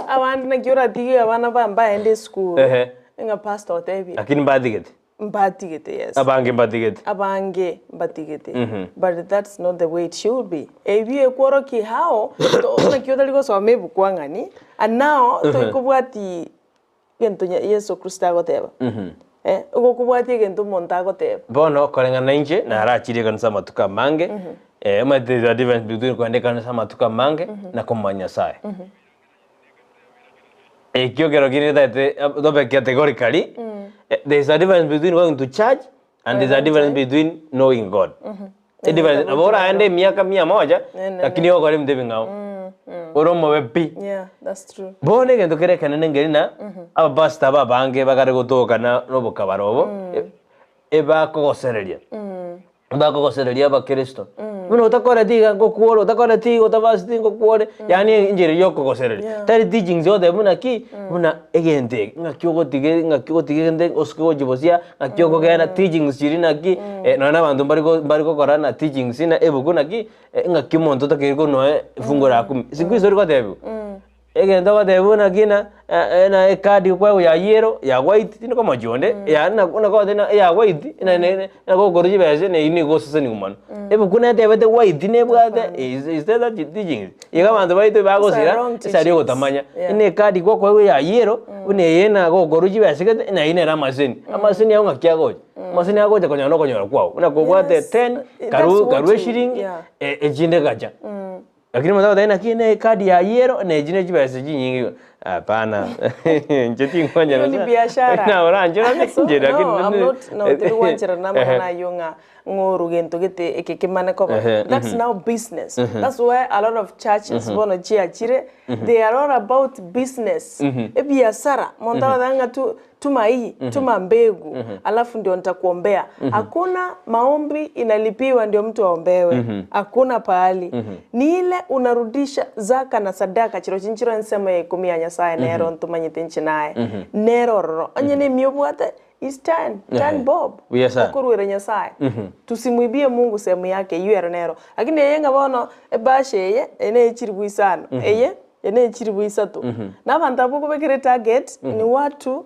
abande naki oratige abana ba mbaende esukuru. Ehe. Ng'a pastor otebire. Lakini mbatigete. Mbatigete yes. Abange mbatigete. Abange mbatigete. But that's not the way it should be. Ebi ekworokia how to naki otari gosoma ebuku ang'ani and now toikobwati gento nya Yeso Kristo agoteba. Eh, ogokobwatia egento omonto agoteba. Bono koreng'ana nainche narachire ekanisa amatuko amange, omanyete there is a difference between kogenda ekanisa amatuko amange na komanya Nyasaye. Ekio kero kende totagete tobe categorically, there is a difference between going to church and there is a difference between knowing God. Edifference nabo oraende emiaka mia moja, Nene. lakini ogokora ebinto ebing'ao. Ore omobe pi. Yeah, that's true. Bono egento kere ekenene nkeri na abapastor aba abange bakare gotoka na nobokabara obo, ebakogosereria. Bakogosereria abakristo, buna otakoreti iga ngokwore, otakoreti iga otabaseti ngokwore, yaani enchera eywo yokogosereria. Yeah. Tari teachings ogoteba buna ki, buna egento eke, ng'aki ogotiga ng'aki ogotiga egento osike gochia bosia, ng'aki okogenda teachings chiria naki, nonya na abanto mbari go mbari gokora na teachings na ebuku naki, ng'aki omonto otakeire konwa efungu la kumi. Siku hizi ori gotebiwa. Egento ogoteba buna ki na na ecard okwaegwa ya yellow, ya white, tindi komochia onde, ya na buna kogoteba ng'a eya white, na na na nagokorwa chibesa na eywo nigo ogoseseniwa mono. Ebuku netebete white nebwate is is that that teachings? Igo abanto baito Those are bagosira, wrong ase aria teachings. ogotamanya. Yeah. Buna ecard gokoegwa eya yellow, buna eye nagokorwa chibesa gete, na eywo nere amaseseni. Amaseseni ago ng'aki agocha? Amaseseni agocha konyora na okonyora kwago. Buna kobwate Yes, ten, that's karwa what karwa you- eshiringi, yeah. echinde gacha. Lakini omonto agoteba naki ne ecard yaye ero na echi ne chibesa chinyinge igo, hapana inche tingwancherana Hiyo ni sana. biashara. Naye orancherane So, inche lakini no, I'm not, no, tiri gwancherana amang'ana ayio ng'a ng'a orogento gete eke kemane koba. Ehe, That's now business. That's why a lot of churches bono chiachire, they are all about business. Ebiasara, monto agoteba ng'a tu tuma hii, tuma mbegu, alafu ndio nitakuombea. Hakuna maombi inalipiwa ndio mtu aombewe. Hakuna pahali. Ni ile unarudisha zaka na sadaka chiro chinchiro ensemo ya ikomi ya Nyasaye nero ntomanyete inche naye. Nero ororo. Onye na emia obwate is ten, ten bob. Buya sana. Okoruera Nyasaye. Tusimwibie Mungu sehemu yake eywo ero nero. Lakini eye ng'a bono ebasha eye, eye neye chilifu isano, eye Eye ne chilifu isato. Na abanto abwo okobekera etarget ni watu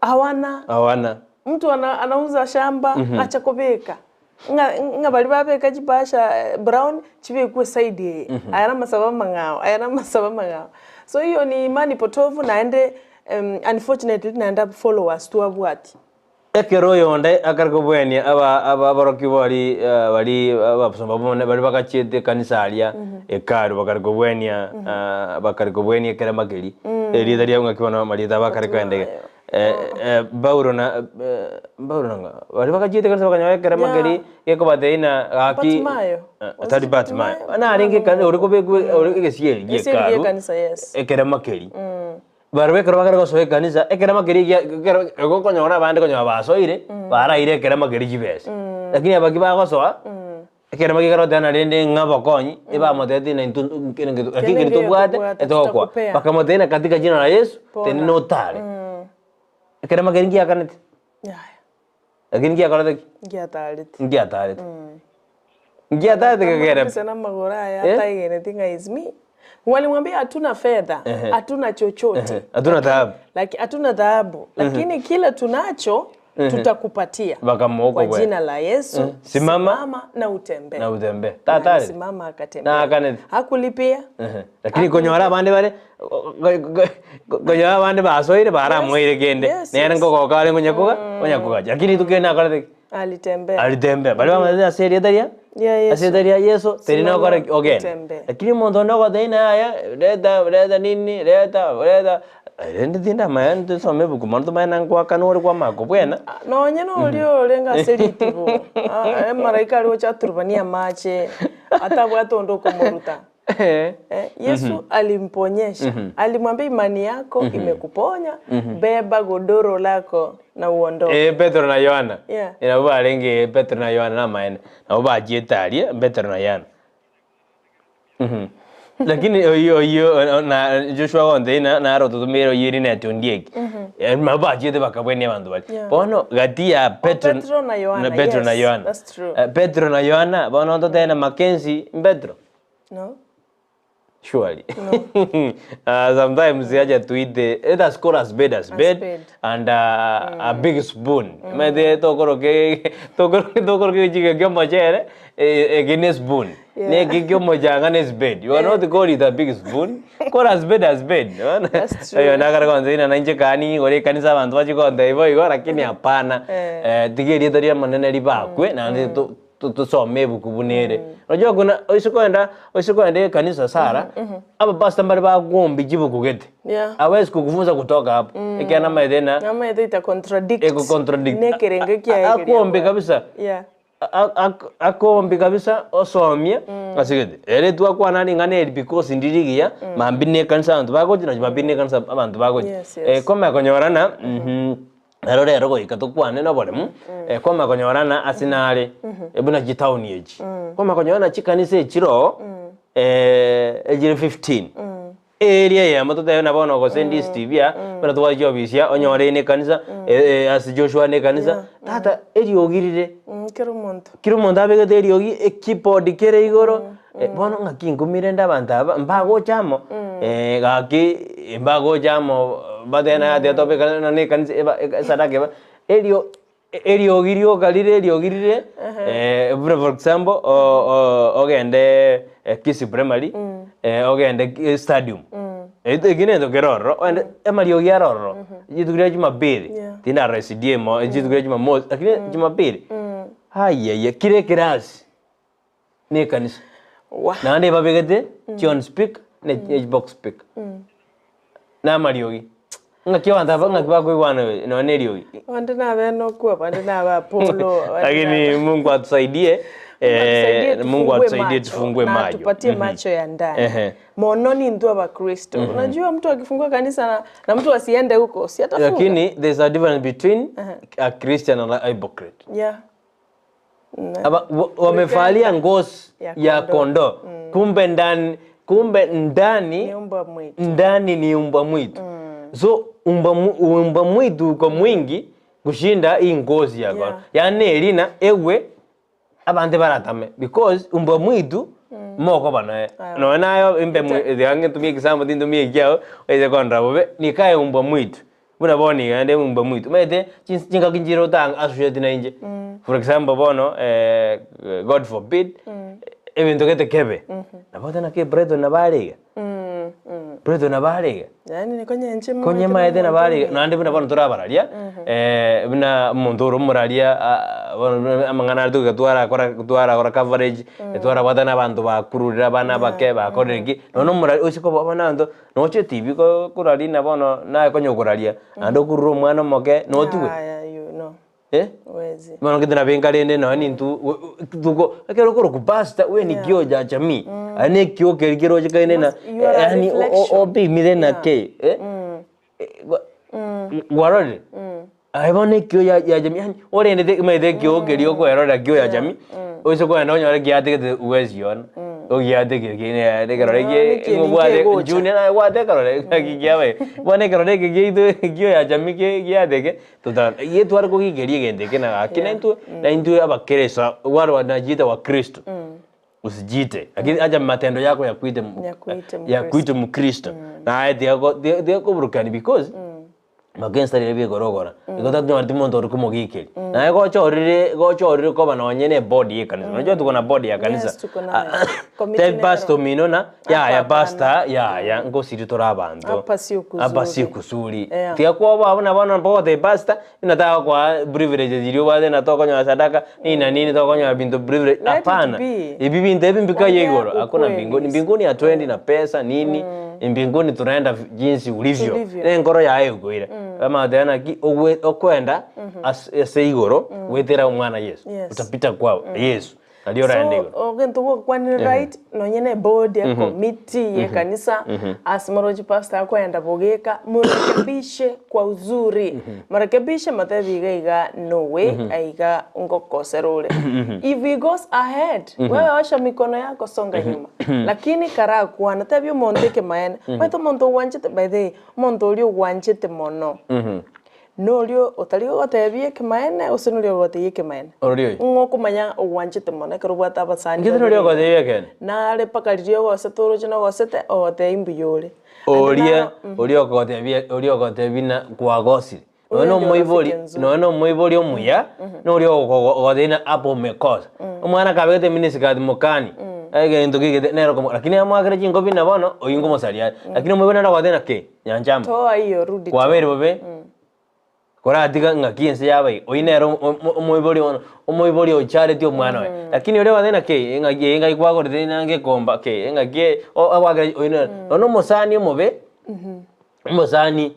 hawana. Hawana. Mtu ana, anauza shamba acha kobeka ng'a ng'a baria babeka chibasha brown chibekwe eside eye aya namasabo amang'ao aya namasabo amang'ao. So hiyo ni imani potofu naende unfortunately naende followers twabwati. Ekero oyonde akare kobwenia aba aba aborokigwa baria baria abasomba b'Omonene baria bagachiete ekanisa aria hekalu bakare kobwenia bakare kobwenia ekerema keria, erieta riabo ng'aki bono amarieta abo akare koenda iga. Paulo na Paulo na ng'a? Baria bagachiete ekanisa bakanyora ekerema Yeah. keria gekobatebia ng'a gaki Bartimayo. Was tari it Bartimayo, Bartimayo? narenge ekani ore kobekwa ore egesieri gie Egesieri gie hekalu, ekanisa, yes. ekerema keria. Barabwo ekero bakare gosoa ekanisa, ekerema keria gia ekero igo okonyora abande konyora basoire, baraire ekerema keria chibesa. Lakini abaki bagosoa, ekerema gekare goteba na rende ng'a obokonyi, ebamotebetie na intwe kere ngeto lakini Kende keri ngeyo tobwate, tobwate, etogokoa. tutakupea. Bakamotebia na katika jina la Yesu, Pona. tenena otare. Ekerema keria ngiakanete, Yaya, lakini ngiakorete ki? ngiatarete. Ngiatarete. Ngiatagete kegera Kabisa na amagoro aya ataigeneti ng'a is me. Walimwambia hatuna fedha, hatuna chochote. Hatuna dhahabu. Laki, hatuna dhahabu, lakini kile tunacho tutakupatia. Bakamoa Kwa okobwena. jina la Yesu, Simama. simama na utembee. Na utembee. Na Tata alisimama akatembea. Na akanete. Hakulipia. Lakini konyora abande bare konyora abande basoire baramoire kende. Yes, Nere yes. nkogoka are ngonyakoga, onyakogacha. Lakini rituko eri nakorete ki? Alitembea. Alitembea. Baria bamanyete ase erieta ria Ya Yesu. ase erieta ria Yeso teri Simama nokora ki? Ogende. utembee. Lakini omonto onde ogotebia ng'a yaya reta reta nini reta reta rende tindamanya ntosome ebuku mono tomanye na ngoakana ore kwamanya kobwena. Nonye noria orenge ase ritibo, emaraika aria gocha aturubanie amache, atabwate onde okomoruta. Yesu alimponyesha, alimwambia imani yako imekuponya, beba godoro lako na uondoke. Eh, Petero na Yohana. Yeah. Nabo barenge Petero na Yohana namaene. Nabo bachiete aria Petero na Yohana. Mhm. Lakini oyio oyio na Joshua gontebia na naro totumire oyio erineti ondieki. Nabo bachiete bakabwenia abanto baria. Yeah. Bono gati ya Petero Petero na Yohana, Petero na yes, Yohana. that's true. Petero na Yohana bono totebe na Mackenzie Petero. No. Surely. Sometimes acha tuite let us call a spade a spade, spade. and a big spoon. Maete tokoroke tokoroke tokoroke gechiko kia omochere eke ne spoon. Yeah. Ne eke kia omochanga ne spade. You are not call it a big spoon. Call a spade a spade. That's true. Oyo nagara kwanza ina nainche kani igoro ekanisa abanto bachie kontebia bo igo lakini hapana. Eh. Tiga erieta ria omonene ribakwe naende to Tosome ebuku buna ere. Unajua kuna oise koenda oise koenda ekanisa Sara, abapastor mbare bagombi chibuku gete. Yeah. Hawezi kukufunza kutoka hapo. Ekiagera namaete na Namaete ita contradict. ego contradict. Nekerenge kiaye keria Akombi abwate. kabisa. Yeah. Akombi kabisa osomie ase gete. Ere twakwana ring'ana eri because ndiri rigiya, mambia na ekanisa abanto bagocha na mambia na ekanisa abanto bagocha. Yes, yes. Komanya konyorana. Naro rero goika tokwane noboremu, kwamanya konyorana ase nare buna chitaoni echi, kwamanya konyorana chikanisa echiroo echire 15 area eyemo totebe na bono gose ndistv aa, buna tobwate chiofisi aa, onyore eye na ekanisa ase Joshua na ekanisa, tata eriogi rire Kera omonto. kera omonto abegete eriogi, ekeyboard kere igoro, bono ng'aki nkumire rende abanto aba mbagocha amo, gaki mbagocha amo batebe naye ati tobe ekani nonye ekanisa eba esadaka eba, erio eriogi rioka rire eriogi rire buna for example o- o- ogende Kisii primary, ogende ki stadium, eki nento kere ororo, ogende amariogi are ororo, rituko ria jumapili, tindarora SDA mo rituko ria jumamosi, lakini jumapili, ayaya kera ekerasi. na ekanisa. Wah. Naende babegete chi on speaker na chi box speaker. Na amariogi. Ng'aki abanto aba ng'aki bakoigwana nonya na eriogi. Abande nabe Enoku, abande nabe Apollo, abande Lakini nabe- Mungu atusaidie Mungu atusaidie eh, Mungu tufungue atusaidie macho tufungue na macho. atupatie macho ya ndani. Ehe. Mono ni ndu abakristo. Unajua mtu akifungua kanisa na, na mtu asiende huko, si atafunga. Lakini there's a difference between a Christian and a hypocrite. Yeah. Aba, wa- wamevalia ngozi Ya ya kondoo kumbe ndani kumbe ndani Ni umbwa mwitu. ndani ni umbwa mwitu so umbwa, mu- umbwa mwitu uko mwingi kushinda hii ngozi ya kondoo Yeah. yaani erina ewe abanto baratame because umbwa mwitu mokoba noe noe nayo imbe mwi- tiga ntumie example tintumie ekiao oise kondora bobe nikae umbwa mwitu Buna bono iga naende mumba mwitu, omanyete chins chingaki nchire otang associate na inche. For example bono God forbid, ebinto gete kebe, nabo oteba naki Brighton nabo are iga, Brighton nabo are iga. Yaani konye inche Konye maete nabo are iga, naende buna bono torabararia, buna omonto ore omoraria bono buna amang'ana aria togoika twarakora twarakora coverage, twarabwatana na abanto bakururire abana abake bakorire ki, nonya omorari oise koba bono abanto Noche etibi ko koraria na bono naye konya okoraria, naende okurure omwana omoke notigwe? Yaya you no. Eh? Huwezi. Bono gete nabo enka rende nonya nintwe tuko ekero okorokwa pastor we ni kioo cha jamii, aye na ekioo keria kerochekaine na You are a yaani o- o- reflection. opimire na kei eh? Gwarorire? Aye bono ekioo ya ya jamii yaani orendete omanyete ekioo keria okoerorera kioo ya jamii, oise kogenda onyore kiatigete huwezi ona, ogiatigire kine ekerore No, kie niki ng'obwate ninkegocha. junior naye obwate ekerore ng'aki kiabaire. Bono ekerore eke giaito kioo ya jamii ke giateke, tota getware kogiikeria egento eke na gaki Yeah. naintwe naintwe abakereso warwa nachiete wakristo. Usijiite, lakini acha matendo yako yakuite mu- Yakuite yakuite mukristo. Naye tiga ko- tiga tiga koburukani because magensa riria bigorogora igo tonyore monto ore komogikeria. Naye gochorire gochorire koba nonye na ebody ye ekanisa, unajua tuko na body ya kanisa. Yes, tuko nayo. Committee Teb pastor nero. omino na yaya Hapa pastor yaya ngosiri tore abanto. Hapa sio kuzuri. Hapa sio kuzuri. Yeah. Tiga kwoboa abwo na bono mbogotebia pastor, nataka gokoa privileges iria obwate na tokonyora sadaka nini na nini tokonyora binto privilege Let it hapana. be. Ebi binto ebi mbikaye Ongea igoro hakuna ukweli. mbinguni. Mbinguni hatuendi na pesa nini mbinguni tunaenda jinsi ulivyo. Tulivyo. Ne enkoro yaye egoire. Amagotebi naki ogwe okwenda ase ase igoro goetera omwana Yesu. Yes. Utapita kwa Yesu. Nario oraende So igoro. ogento gwakwanire right nonye na eboard ya committee ye kanisa ase morochi pastor akoenda bogeka morekebishe kwa uzuri morekebishe motebi iga iga no way aiga ngokosera ore if he goes ahead wewe osha mikono yako songa nyuma lakini karakwana tebia omonto ekemaene omanyete omonto ogwanchete by the way omonto oria ogwanchete mono Noria otari gogotebia ekemanene, gose noria ogotebia ekemanene? Ororia oyo. Ng'o okomanya ogwanchete mono ekero obwate abasani Inche tari oria ogotebia ekeene. Nare mpaka riria ogosete oroche nogosete, ogotebia mbuya ore. Naende Oria naro oria ogotebia oria ogotebia na kwagosire. Nonya na Oyo ndio omoibori rafiki nzuri. nonya na omoibori omuya, noria ogokogo ogotebia ng'a hapo umekosa. Omwana kabegete miniskirt mokani, egento kegete nere okomo lakini amoakere chinkobi buna bono, oyio nkomosaria are. Lakini omoibori nere ogotebia ng'a kei. Nyanchama. Toa hiyo rudi tena. Kwabeire bobe, koratiga ng'aki ense yaba iga, oyio nere omoibori bono, omoibori ocharetie omwana oye. Lakini oria ogoteba ng'a kei, eng'aki eye ngai kwagorete nange ekomba kei, eng'aki eye, ogoakera oyio nere. Nonya omosani omobe, omosani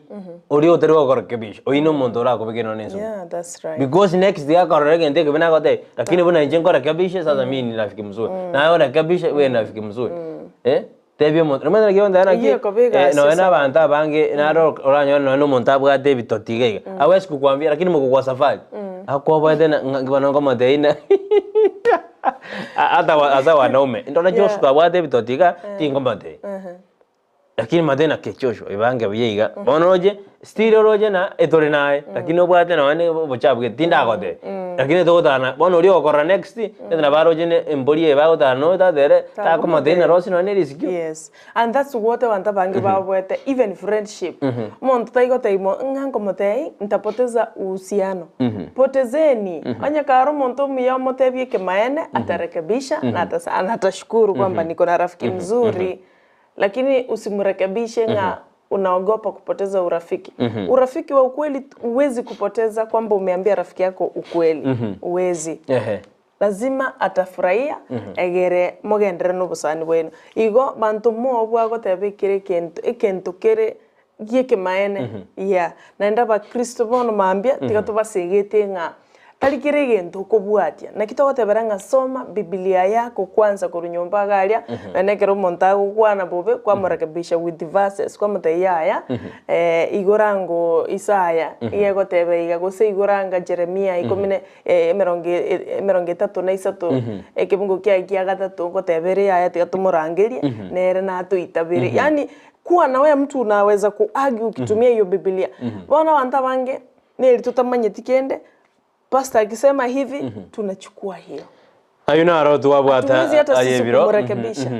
oria otari gokora kebisho, oyio na omonto orakobeke nonya na ense. Yeah, that's right. Because next akorora egento ekebe nagotebia, lakini buna inche nkorekebishe sasa mimi ni rafiki mzuri. Naye orekebishe, wewe ni rafiki mzuri. Eh. Tebia omonto, nomanyete naki ogontebia naki, Eyio ekoba egasi nonya ase na abanto abange naro oranyore nonya na omonto abwate ebitoti iga iga, hawezi kukwambia lakini moko kwa safari, akwoboete na ng'a bono nkomotebia ng'a hata wa ase wanaume, ndore Yeah. Joshua abwate ebitoti iga, tinkomotebia. Lakini mate naki Joshua ebange buya iga, bono roche, still oroche na etore naye, lakini obwate nonya na obochafu gete, tindagotebia. Lakini togotana bono oria ogokorora next, gete nabo aroche ne embori eye bagotana noyo tata ere, takomotebia ng'a rosie nonya na erisiko. Yes, and that's what abanto abange babwete even friendship. Omonto taigotebi mo ng'a nkomotebia ntapoteza uhusiano. Potezeni, onye kare omonto omuya omotebie ekemaene, atarekebisha na atasa na atashukuru kwamba niko na rafiki mzuri. Lakini usimrekebishe ng'a unaogopa kupoteza urafiki. Urafiki wa ukweli huwezi kupoteza kwamba umeambia rafiki yako ukweli. Huwezi. Ehe. Lazima atafurahia egere mogenderere na obosani bwaino. Igo banto mobua goteba ekere egento egento kere gi'ekemaene yeah. Naende abakristo bono mambia tiga tobasegete ng'a tari kera egento okobwatia. Naki togotebera ng'a soma bibilia yako kwanza korwa nyomba iga aria, naende ekero omonto agokwana bobe kwamorekebisha with verses kwamotebia yaya igora ango Isaya iga egoteba iga gose igora anga Jeremia ikomi na emerongo emerongo etato na isato ekebungo kiaye kia gatato ngoteba ere yaya tiga tomorangerie nere natoitabere. Yaani Kuwa na we mtu unaweza ku argue ukitumia hiyo bibilia. Bono abanto abange neri totamanyeti kende, pastor akisema hivi tunachukua hiyo. Ayio naro twabwata Hatuwezi hata aye sisi ebiro. kumurekebisha.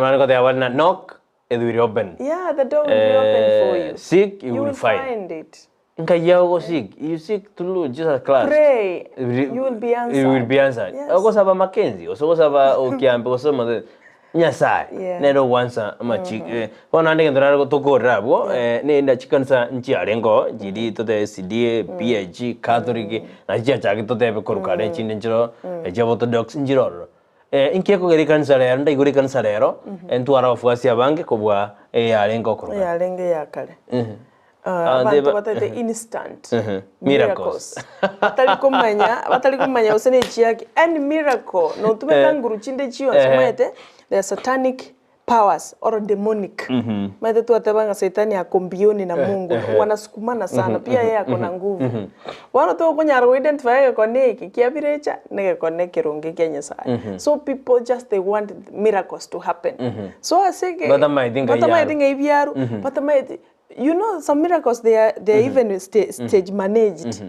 Mani goteba bare na knock it will open. Yeah, the door will be open for you. Seek you You will will find. find it. Nkai ogo seek, you seek through Jesus Christ. Pray, you will be answered. You will be answered. Yes. Ogosaba Mackenzie, gose ogosaba Okiambe, gose omonto Nyasaye Yeah. nere ogwansa amachi eh, bono naende egento nare tokorera abwo nenda chikanisa nchiarengeo chiri totebe SDA, PAG, Catholic, nachi chiachagete totebe korwa kare echinde nchiro echia Orthodox nchire ororo. Inki ekogera ekanisa rero ndaigure ekanisa rero, ntware abafuasi abange kobua eyarenge okorwa kare. Eyarenge eya kare. Ah, Abanto ndeba- batagete instant Miracles. miracles. Batari komanya, batari komanya gose ne chiaki. Any miracle, notumeka nguru chinde chionsi, omanyete, there are satanic powers or demonic. Omanyete twateba ng'a saitani ako mbioni na Mungu, wanasukumana sana, pia yeye ako na nguvu. Bono tokonyara go identify egekone eke kia birecha, na egekone ekeronge kia Nyasaye. So people just they want miracles to happen. So ase ege, Batamaeti ng'ai batamaeti yarwa. ng'ai biarwa, batamaeti You know some miracles they are, they are even sta stage managed.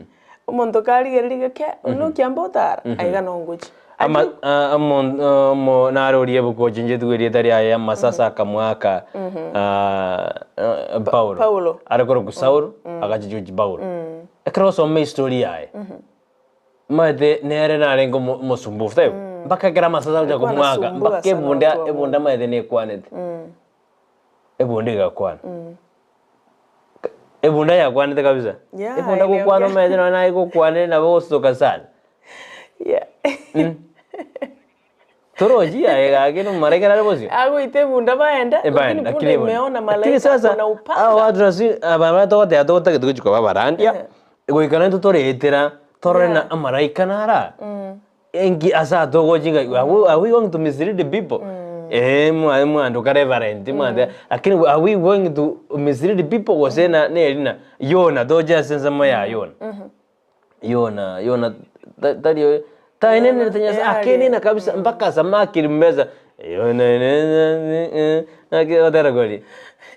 Omonto karigereria geke, oyio nokiamba otara, aiga nongochia. Ama ah, omo- omo nare oria ebuku ochenchetigwe erieta riaye amasase akamwaka ah, eh, Paulo. Paulo. Are korokwa Saulo, agachichwa gochia Paulo. Ekero osoma estory yaye, omanyete nere narenge omo- omosumbufu taibo? Mpaka ekero amasase agocha Alikuwa komwaka, anasumbua mpaka sana ebunda watu wa Mungu. ebunda omanyete nekwanete. Ebunda egakwana. Ebunda yakwanete kabisa. Yeah, Ebunda iliongea. gokwana omanyete nonya naye egokwanire nabo ogosuka sana. Yeah. Torochi aye gaki nomara ekero are bosio. Agoita ebunda baenda, Eh, lakini baenda, punda lakini ebunda. imeona Lakini malaika sasa kuna upanga. aba watu nasi aba baria togoteba togotagete gochia koba abarandia, goika naintwe toreetera torore na Yeah. amaraika nara. Enki ase atogochi ng'a are we are we going to mislead the people? Eeh mwa mwanduka reverend mwande lakini are we going to mislead the people gose na neri na Yona toche ase ensemo ya Yona. Yona Yona ta tari oyo taenenete Nyasaye Yari. akenena kabisa mpaka samaki rimeza Yona naki gotera koria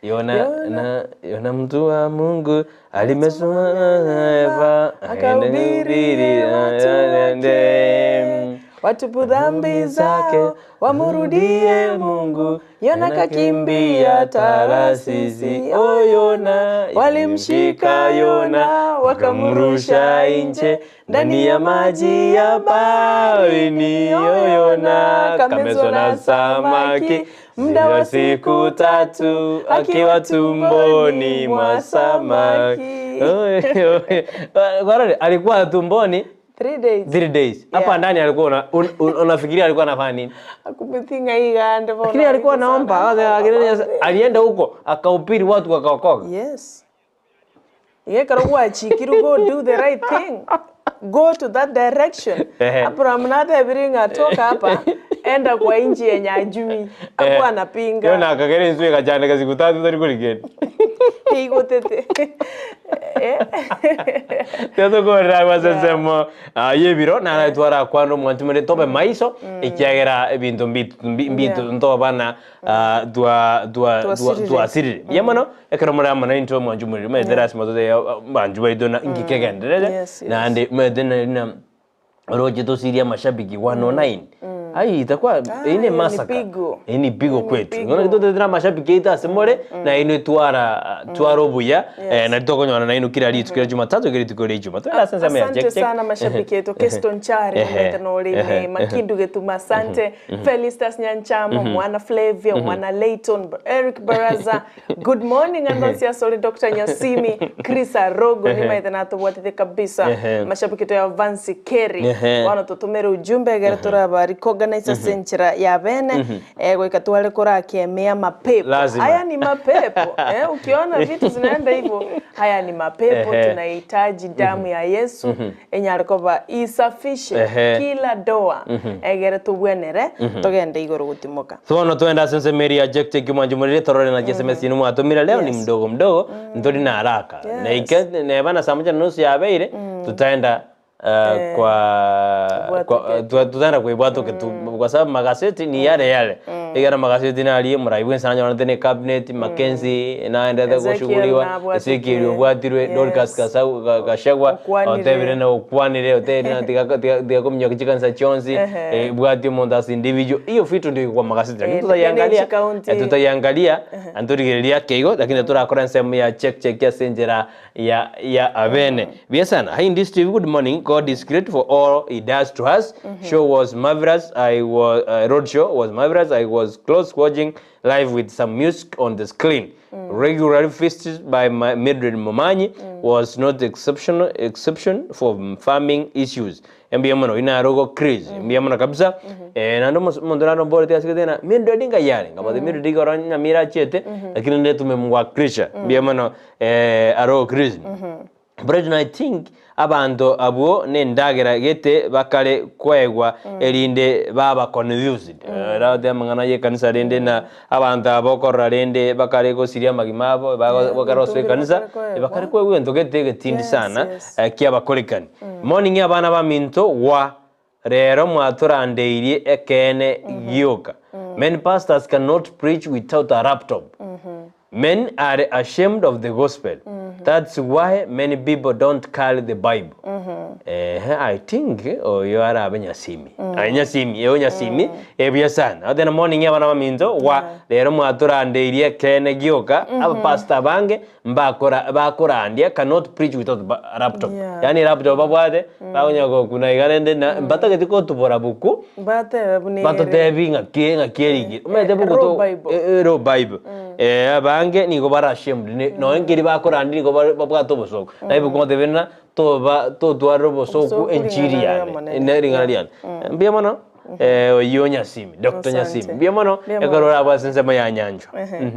Yona na Yona mtu wa Mungu alimesoma na Eva Akahubiri watu wake, watubu dhambi zao, wamurudie Mungu. Yona kakimbia Tarasisi, o Yona, walimshika Yona wakamrusha nje ndani ya maji ya baharini. O Yona kamezwa na samaki muda wa siku tatu akiwa tumboni mwa samaki. Kwa alikuwa tumboni 3 days 3 days. Hapa Yeah. ndani alikuwa una, un, un, unafikiria alikuwa anafanya nini? Akumithinga igande bono. Lakini alikuwa anaomba, lakini alienda huko akahubiri watu wakaokoka. Yes. Igekero gwachikirwe go do the right thing. Go to that direction. Ehe. Abraham natebire ng'a toka hapa enda kwa inchi yenye ajui. Hakuwa anapinga. Yona akagera insu ikachandika siku tatu tari kurigenda. Igotete. Eh. Tetukorera gwasensemo yebiro nara twarakwana omwanchi more tobe maiso ekiagera ebinto mbitu mbitu Yeah. ntobana twa twa Twasirire. twasirire ya mono ekero more amo naintwe omwanchi omoriri maete lasima tote banchu baito na ngikegenderere naende maete na roche tosirie amashabiki 109 ai itakuwa Ah, ine hiyo ni masaka pigo. ini pigo Hiyo ni kwetu pigo. ngono gitotetera amashabiki aito ase more na inwe twara twara obuya eh, na tokonyora na inwe kira rituko ria Jumatatu kira rituko ria Ijumaa twende ase ensemo ya Asante check check sana mashabiki yetu Keston Chari Ehe. Mwete Norine Makindu Getuma asante Felistas Nyanchamo Mwana Flavia Mwana Layton Eric Baraza good morning Anonsia Soli Dr. Nyasimi Chris Arogo nimaithe natubwatite kabisa Ehe. mashabiki yetu ya Vansi Kerry Ehe. wana tutumire ujumbe gere turaba recognize senchira ya bene eh goika twale kurakemea mapepo Lazima. haya ni mapepo eh, ukiona vitu zinaenda hivyo haya ni mapepo Ehe. tunahitaji damu ya Yesu enye arikoba isafishe Ehe. kila doa egere tubwenere tugende igoro gutimoka Sono twenda ase ensemo eria ya check check mwanchi morire torore na SMS inu mwatumire leo ni Yes. mdogo mdogo ntori na haraka Yes. na ike neba na saa moja na nusu yabeire tutaenda kwa, kwa tutaenda kuibwatoke tu kwa sababu magazeti ni yale yale igana magazeti nari muraibu ensana nyorete ni cabinet Mackenzie naendete Ezekiel gushuguliwa nabwatete. Ezekiel obwatirwe Yes. Dorcas Gachagua Okwanire. otebire na okwanire otebire na tiga tiga tiga kumnyoka chikanisa chionsi Ehe. bwati omonto as individual hiyo vitu ndio kwa magazeti lakini Eh, tutaiangalia NH County. tutaiangalia antorigereria keigo lakini turakora ensemo ya check check ase enchera ya ya abene bien sana hi in this TV good morning God is great for all he does to us show was marvelous I was road show was marvelous I was close watching live with some music on the screen regularly visited by my Mildred Momanyi was not exceptional exception for farming issues mbuya mono inarogo crazy mbuya mono kabisa eh nando omonto naro mborete ase gete na Mildred ngayare ngabate Mildred igoro nyamira achiete lakini nde tumemwakilisha mbuya mono eh arogo crazy Brethren, I think abanto abwo nendagera gete bakare kwegwa erinde baba confused mm. amang'ana ya ekanisa rende na abanto abo okorora rende bakare gosiria amagima abo bakare gosoa gotubira ekanisa bakare koegwa. bakare kwegwa egento gete egetindi Yes, sana yes. kiabakorekani morning abana baminto wa rero mwatorandeire ekene gioka many pastors cannot preach without a laptop Men are ashamed of the gospel. That's why many people don't carry the Bible. Ehe, I think oyo arabe Nyasimi. Aye Nyasimi, ewe Nyasimi, ebuya sana. Otene morning abana baminto, gwa rero mwatorandeiri ekeene gioka, abapastor abange mbakora bakorandia cannot preach without ba laptop. Yeah. Yaani laptop babwate, bakonya gokuna iga rende na mbatageti kotubora buku, Batebe buna ere. batotebi ng'aki ng'aki erigire. Omanyete buku Raw to Bible. eh, eh, raw Bible. Eh, abange nigo bare ashamed ne nonye nkeri bakorandia nigo bare babwate obosooku. Naye buku ngotebia ng'a toba totwarire obosooku Obosooku enchiri ring'ana yane, ri'Omonene. ne ring'ana riane. Mbuya mono, oyio Nyasimi, Doctor Nyasimi. Asante. Mbuya mono, Mbuya mono. ekero orabwo ase ensemo ya nyanchwa. Ehe.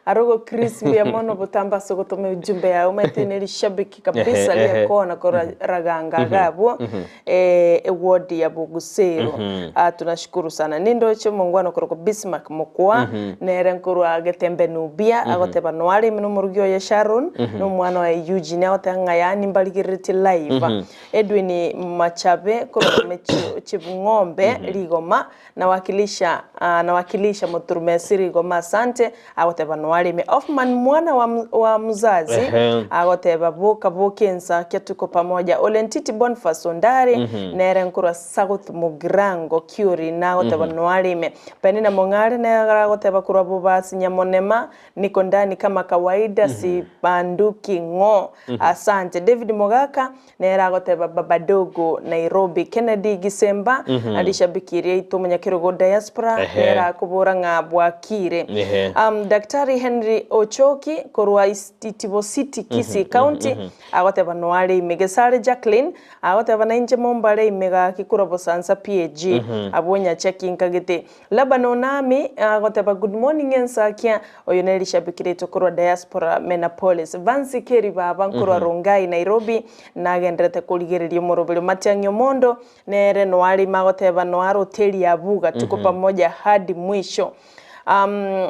Arogo Chris mbuya mono botambe ase ogotoma ejumbe yago omanyete ne rishabiki kabisa Ehe, ehe. riekona korwa Raganga iga abwo eward ya Bogusero. Ah, tunashukuru sana. Nindoche omongwana okorokwa Bismarck Mokwa nere nkorwa Getembe Nubia agoteba noare ime nomorugi oye Sharon na omwana oye Eugene agoteba ng'a yaani mbarigereretie live. Edwin Machabe korwa Mechio Chibng'ombe Rigoma Nawakilisha nawakilisha Moturumesi Rigoma asante agoteba noare ime Hoffman mwana wa, wa mzazi Ehe. agoteba boka boka ensa kia tuko pamoja Olentiti Boniface Ondari nere nkorwa South Mugirango Kiuri nagoteba noare ime Penina Mong'are nere agoteba korwa Bobasi Nyamonema niko ndani kama kawaida sibanduki ng'o asante David Mogaka Nere agoteba Babadogo Nairobi Kennedy Gisemba rishabiki riaito omonyakerogo diaspora Ehe. nere akobora ng'a bwakire. Ehe. Daktari Henry Ochoki korwa Itibo City Kisii County agoteba noare ime. Gesare Jacqueline agoteba nainche mombare ime gaki korwa Bosansa PAG abwo Nyachaki nkagete. Laban Onami agoteba good morning ensakia oyo nere rishabiki riaito korwa diaspora Menapolis. Vansi Keri baba nkorwa Rongai Nairobi nagenderete korigereria omoroberio Matiang'i Omondo nere noare ime agoteba noare hoteli ya Buga tuko pamoja hadi mwisho.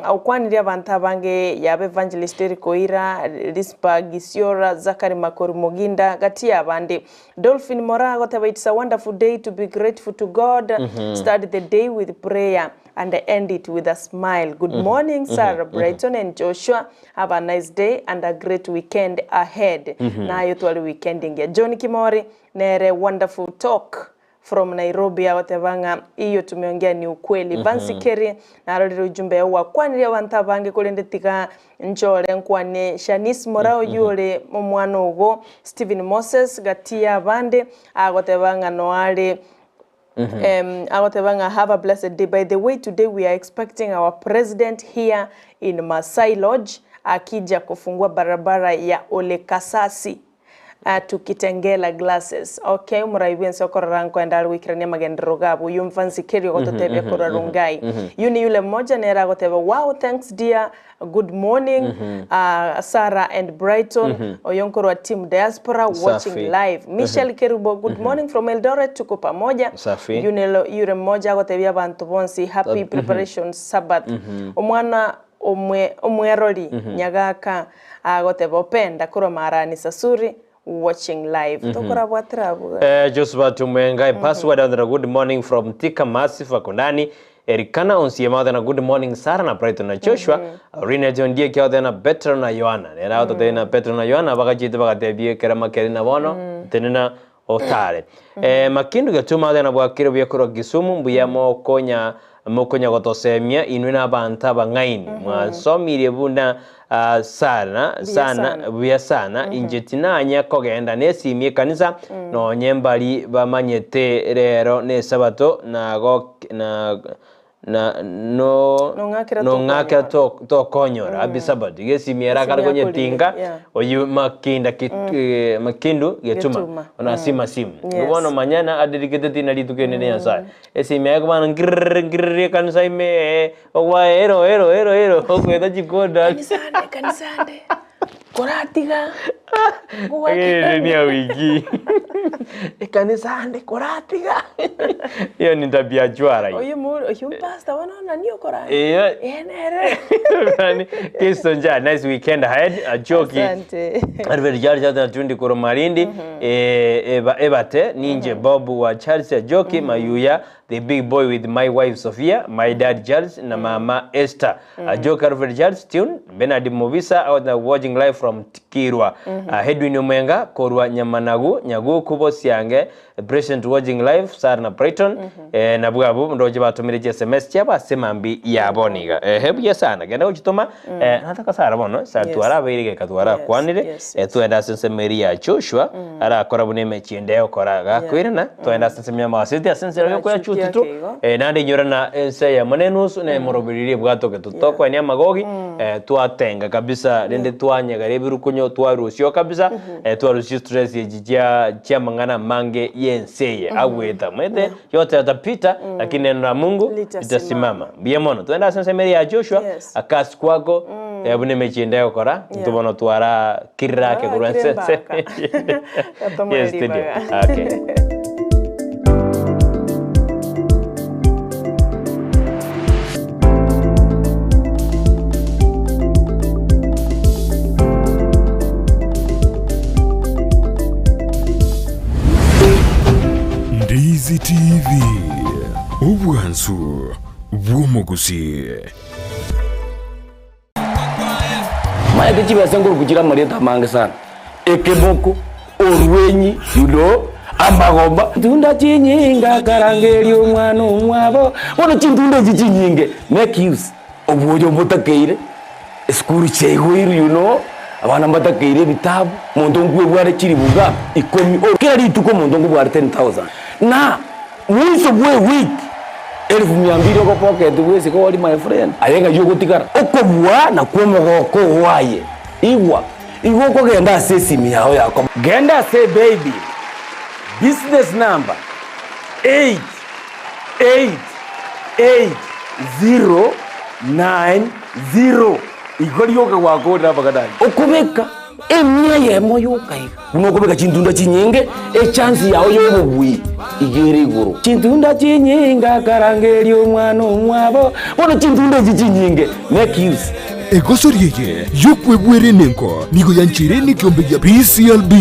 Okwanirie abanto abange yaba Evangelist Eric Oira, Risper Gisiora, Zachary Makori Moginda gati y'abande. Dolphin Moraa agoteba it's a wonderful day to be grateful to God, start the day with prayer and end it with a smile. Good morning Sarah, Brighton and Joshua, have a nice day and a great weekend ahead. Naye otware weekend engiya. John Kimori nere wonderful talk from Nairobi agoteba ng'a hiyo tumeongea ni ukweli. Vansi Kerry narorire ujumbe yao gwakwanirie abanto abange korende tiga Nchore nkwane Shanice Moraa oyio ore omwana ogo Stephen Moses gati y'abande agoteba ng'a noare agoteba ng'a have a blessed day by the way today we are expecting our president here in Maasai Lodge akija kufungua barabara ya Ole Kasasi to Kitengela glasses okay omorai bwensi okorora nkoenda are goikerania amagenderero gabo oyio mfansi keri ogototebia korwa Rongai yu ni yule mmoja nere agoteba wow thanks dear good morning Sarah and Brighton oyo nkorwa team diaspora watching Safi. live Michelle Kerubo good morning from Eldoret tuko pamoja Safi. yu nelo yure mmoja agotebia abanto bonsi happy preparation Sabbath omwana Omwe omwerori nyagaka agoteba openda korwa marani sasuri watching live tokorabwatera abwo Eh, Josephat Omwenga epasword athana good morning from Thika Massive Akondani Erikana Onsiema athana good morning Sarah na Brighton na Joshua Rina John Dieki athana Petro na Yohana nera ototebia na Petro na Yohana bagachete bagatebia ekerama kere na bono tenena otare eh, Makindu Getuma athana bwakire buya korwa Kisumu mbuya mokonya Mokonya gotosemia inwe nabanto abang'aini, mwansomirie buna sana sana buya sana, inche tinanya kogenda nesimi ekanisa, nonye mbari bamanyete rero nesabato nong'akera tokonyora happy sabbath iga esimi ere akare konyetinga oyio makinda makindu getuma ona asima simu igo bono manya na adedicate tina rituko eri ria Nyasaye. Esimi yaye kobana nkiriri nkiriri ekanisa ime ee, ogwa ero ero ero ero ogoeta chikoda. Kanisande kanisande koratiga Ere ni ya wiki. Ekanisande koratiga. Hiyo ni tabia chwara hiyo. Oyo mo oyo pastor bono nani okora Iyo. Eh nere. Kristo nja nice weekend ahead. Achoki. Asante. Alfred Charles Jonathan Tundi korwa Malindi ebate ninche Bob wa Charles Ajoki Mayuya the big boy with my wife Sophia my dad Charles na mama Esther Ajoki Alfred Charles tune Bernard Mobisa out na watching live from Kirwa Hedwin Omwenga korwa Nyamanagu Nyaguku. Bosiange Present watching live Sara na Brighton eh, nabwo abwo ndoche batomire chi SMS chiabo ase mambi yabo niga ehe buya sana genda gochitoma eh, nataka Sara bono Sara Yes. twarabeire geka twarakwanire Yes, yes, eh, twende ase ensemo eria ya Joshua arakora buna emechie ende egokora gakoirana twende ase ensemo ya magaseti ase ensemo yokoya Turachukia chutito keigo. eh, naende inyora na ense eyemo na enusu na emoroberi eria ebwatoke totokoenia amagogi eh, twatenga kabisa rende twanyegera ebirukunyo twarusio kabisa Eh, twarusia stress echi chia chiamang'ana amange y'ense eye agweta omanyete yote yatapita lakini neno la Mungu Litasimama. litasimama mbuya mono twende ase ensemo eria ya Joshua Yes. akasi kwako eh, buna emechie ende egokora Yeah. intwe bono twara kirira ake korwa Twarakire ense embaka. Gatomoe Yes, studio. ribaga. Okay. Ndizi TV, obwansu bw'omogusii. Maete chibesa nkoruku chire amarieta amange sana, ekemoko, orwenyi, you know, amagomba. Tunda chinyinga akarangeria omwana omwabo, bono chintunda echi chinyinge make use obwoyo mbotakeire, esukuru chiaigoirwe you know, abana mbatakeire ebitabu, monto nkwebware chiribuga ikomi, kera rituko omonto nkobware 10,000 na mwiso bwa ewiki. Elfu mia mbili ogopocket bwesike ori my friend, aye ng'ai ogotigara? Okobua nakwo omogoko oo aye. Igwa, igo okogenda ase esimi yao yako. Genda ase paybill, business number 8888090 igo rioka gwakorire amang'ana ayio. Okobeka Emia eyemo yoka iga. Buna okobeka chintunda chinyinge, echansi yao y'obobui iga ere igoro. Chintunda chinyinge akarangeria omwana omwabo, bono chintunda echi chinyinge, make use. Egosori eye y'okwebwera enengo nigo yancheire nekiombe gia PCLB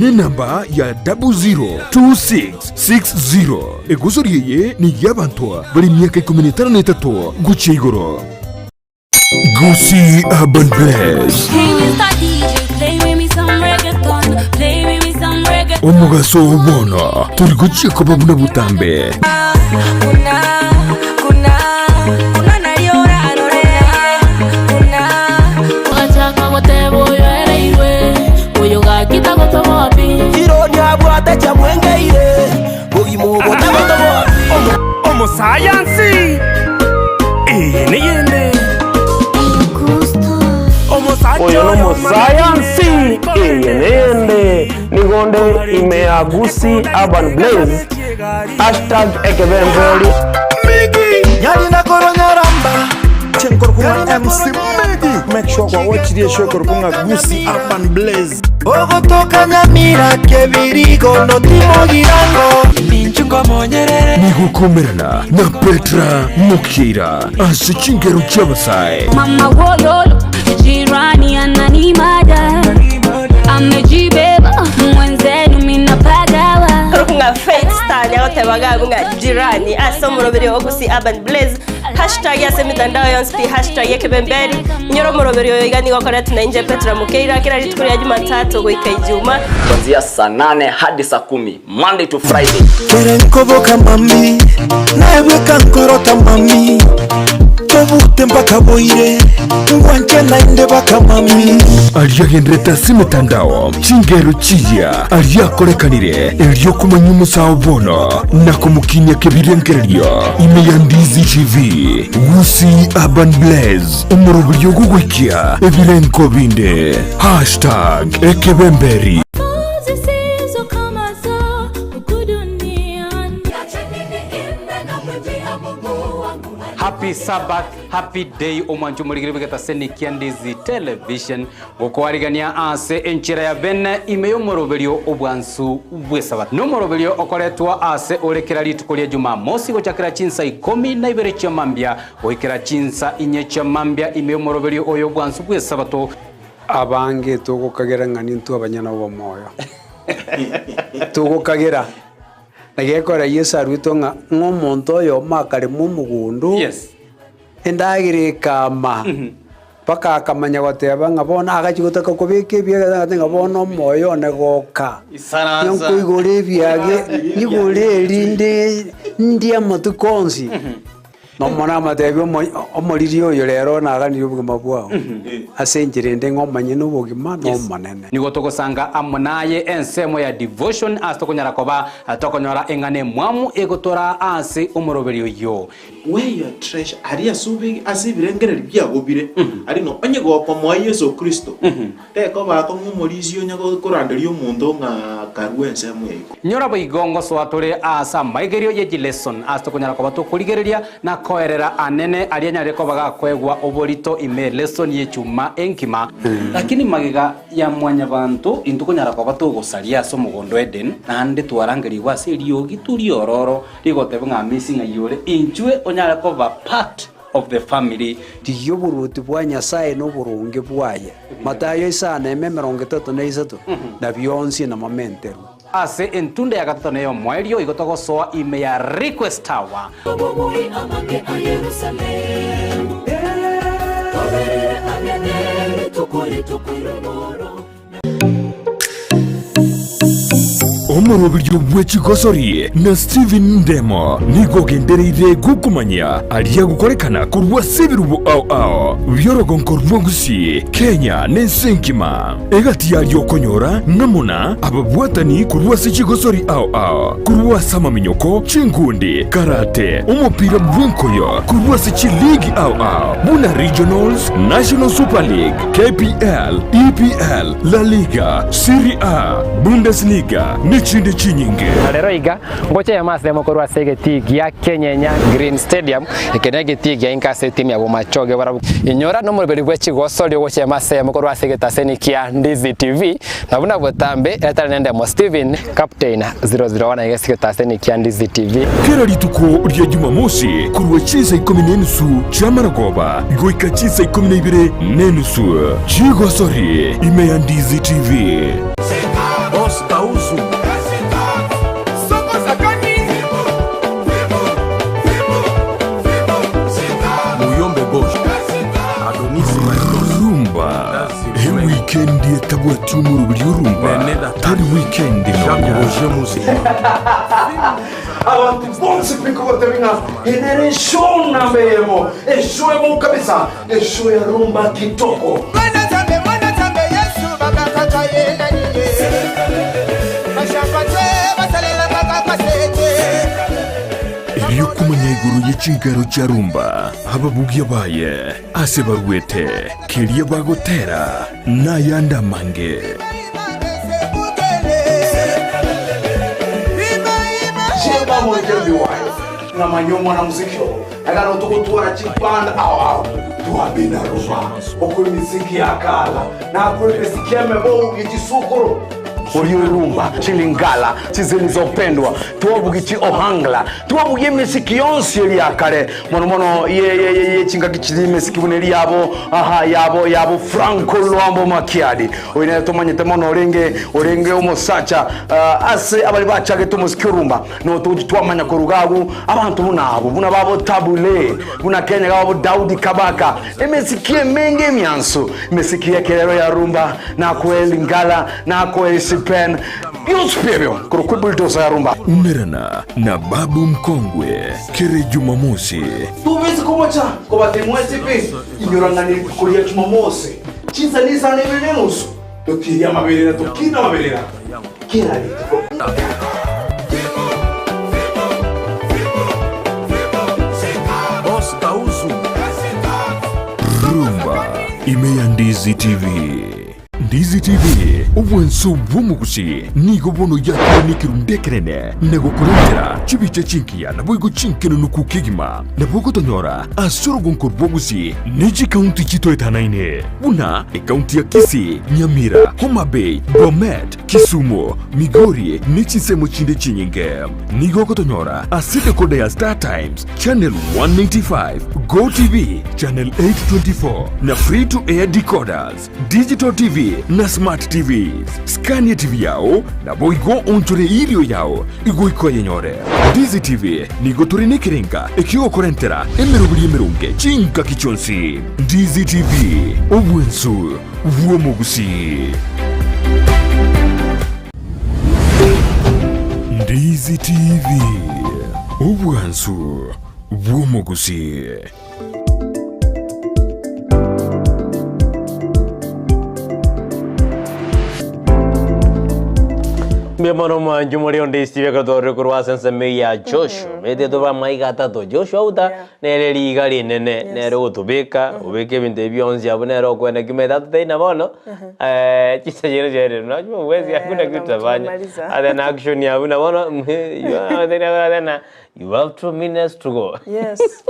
nenamba ya 002660. Egosori eye ney'abanto bare emiaka ikomi na etano na etato gochia igoro. Gusii Urban Blaze. Hey, Mr. DJ, play with me some reggaeton. Play with me some reggaeton. Omogaso oo bono tori gochia koba buna botambe. Kuna, kuna, kuna nariora arore. Kuna. Ogachaka goteba oyo ereirwe oyo gaki tagotoboa pi. Kirori abwate chamwengeire bogima obo tagotoboa pi. Omosayansi eye neyende Oyo nomosayansi eye neyende nigo nde ime ya Gusii Urban Blaze hashtag ekebemberi. Nyarina koronyaramba Chenkorokung'a MC Miggy. Make sure kwa watch the show korokung'a Gusii Urban Blaze. Ogotoka Nyamira kebirigo notimogirango Nigokomerana na Petra Mokeira ase chingero chi'abasae. Mama wololo jirani ananimada amejibeba mwenzenu minapagawa Ng'a Faith Star niagoteba iga ng'a jirani ase omoroberi o Gusii Urban Blaze Hashtag ase emitandao yonsi pi hashtag ekebemberi Inyora omoroberi oyo iga nigo okoretwe na inche Petra Mukeira kera rituko ria Jumatatu goika Ijuma. Kuanzia saa nane hadi saa kumi Monday to Friday. Kere nkoboka mami, naye bweka nkorota mami, tobute mpaka boire, ngwanche naende baka mami. Aria agenderete ase emetandao, chingero chiria aria akorekanire erio komanya omosao bono na komokinia kebirengererio ime ya Ndizi TV, Gusii Urban Blaze, omoroberio ogogoikia ebirengo binde. Hashtag ekebemberi. Happy Sabbath, happy day omwancho omorigeri bw'egetaseni kia Ndizi Television gokoarigania ase enchera ya bene ime y'omoroberio obwansu bw'esabato. Nomoroberio okoretwa ase ore kera rituko ria Jumamosi gochakera chinsa ikomi na ibere chia mambia goikera chinsa inye chia mambia ime y'omoroberio oyo obwansu bw'esabato. Abange togokagera ng'a nintwe abanyene obomoyo. Togokagera. Na gekora Yeso aruetwe ng'a ng'a omonto oyomo akarema omogondo, Yes. endagera ekama. Mpaka akamanya goteba ng'a bono agachia gotaka kobeka ebiage agateba ng'a bono omoyo one goka, Isaransa. nkoigore ebiage, nyigore erinde ndie amatuko onsi. Nomonene amatebia omo- omoriri oyo rero naganirie obogima bwao, ase enchera ende ng'a omanye na obogima na Omonene. Nigo togosanga amo naye ensemo ya devotion ase tokonyara koba tokonyora eng'ana emwamu egotoraa ase omoroberi oyio. Where your treasure, aria ase obe ase ebirengererio biago bire, aria ng'a onye gokomoa Yeso Kristo, tekoba akong'u omorisia onye koranderia omonto ng'a karue ensemo ya igoro. Nyora boigo ngosoa tore aase amaigerio ye chileson ase tokonyara koba tokorigereria na koerera anene aria anyarire koba gakoegwa oborito ime elesson y'echuma enkima. Lakini magega ya mwanyabanto intwe konyara koba togosaria ase omogondo o Eden, naende twarangerigwe ase eriogi riororo rigoteba ng'a amisi ng'ai ore, inchwe onyare koba part of the family. Rigia oboruoti bwa Nyasae na oboronge bwaye, Matayo isano eme 33, na bionsi namamenterwe. Ase entunda ya gatato na ey'omoerio igo togosoa ime ya Request Tower. Obobui amake a Yerusalemu, Toberere ang'e ne rituko rituko ri'omoro. Omoroberio bwe chigosori na Stephen Ndemo nigo ogendereire gokomanyia aria agokorekana korwa ase ebirubo ao ao bi'orogonko rwa Gusii, Kenya na ense engima. Egati yaria okonyora namuna ababwatani korwa ase chigosori ao ao, korwa ase amaminyoko, chinkundi, karate, omopira bw'enkoyo, korwa ase chiligi ao ao buna Regionals, National Super League, KPL, EPL, La Liga, Serie A, Bundesliga, nechinde chinyinge. Na rero iga, ngocha eyemo ase eyemo korwa ase egetii gia Kenyenya Green Stadium, eke negetii gia inka ase etimu ya Bomachoge barabwo. Inyora nomoroberi bwe chigosori ogocha eyemo ase eyemo korwa ase egetaseni kia Ndizi TV, na buna botambe etari nendemo Steven Captain 001 iga ase egetaseni kia Ndizi TV. Kera rituko ria Jumamosi korwa chinsa ikomi na enusu chi'amarogoba goika chinsa ikomi na ibere na enusu, chigosori ime ya Ndizi TV. Boss Kauzu. Muyombe Gauche. Adonis Maestro. Rumba ewikendi etabwati omoroberi orumba tari wikendi nonya. Roger Muzi. Abantu bonsi pi kogotebi ng'a enere eshow namba eyemo eshow emo kabisa eshow ya rumba kitoko. Erio komanya igoro ye chingero chia rumba, ababugia baye, ase baruete, keria bagotera, na ayande amange. Chemba moikero biwayo ng'amanya omwana muziki obo agana tugotwara chiband ao ao twabina rumba okwe miziki ya kala na kwe miziki ya mebo gichisukuru Uliorumba chilingala chizilizopendwa twabugi chi ohangla twabugie emiziki yonsi eri yakare mono mono ye ye ye ye chingaki chiri emiziki buna eri yabo aha yabo yabo Franco Luambo Makiadi oyo nere tomanyete mono orenge orenge omosacha ase abari bachagete omosiki orumba no tochi twamanya koruga agu abantu buna abo buna babo Tabule buna Kenya gabo Daudi Kabaka emiziki emenge emyanso emiziki yekerero ya rumba nakwe lingala nakwe sipen byonsi byebyo korokwe bulldozer ya rumba. Umerana na babu mkongwe kere Jumamosi tubezi komocha kobatemwesipi inyorang'ani rituko ria Jumamosi chinsa nisana ibere nenusu totiria amaberera tokina amaberera kera rituko. Boss Kauzu. Rumba ime ya Ndizi TV. Ndizi TV obwanso bw'omogusi nigo bono yakiranekirunde ekerene na gokorentera chibicha chinkiya nabo igo chinkenunuku kegima nabo gotonyora ase orogonko rw'ogusi ne chikaunti chitoetanaine buna ekaunti ya Kisii, Nyamira, Homa Bay, Bomet. Kisumu, Migori ne chinsemo chinde chinyinge. Nigo ogotonyora ase decoder ya Star Times, channel 185, Go TV, channel 824, na free to air decoders, digital TV na smart TVs. Scan etv yao naboigo onchore erio yao igoika oyenyore. Ndizi TV nigo tore nekerenga ekiogokorentera emeroberi emeronge chingaki chionsi. Ndizi TV, obwensu bw'omogusii. Ndizi TV, obwansu bw'omogusii. Mbuya mono mwanchu muri onde isibe ekero korwa ase ensemo ya Joshua. Bete tobe amaiga atato. Joshua uta nere riga rinene nere ogotobeka obeke ebinto ebi bionsi abwo nere okwenda kimete atotebi bono chinsa chiaino chiaerire unajua huwezi hakuna kitu utafanya ate na action abwo na bono you have 2 minutes to go. Yes.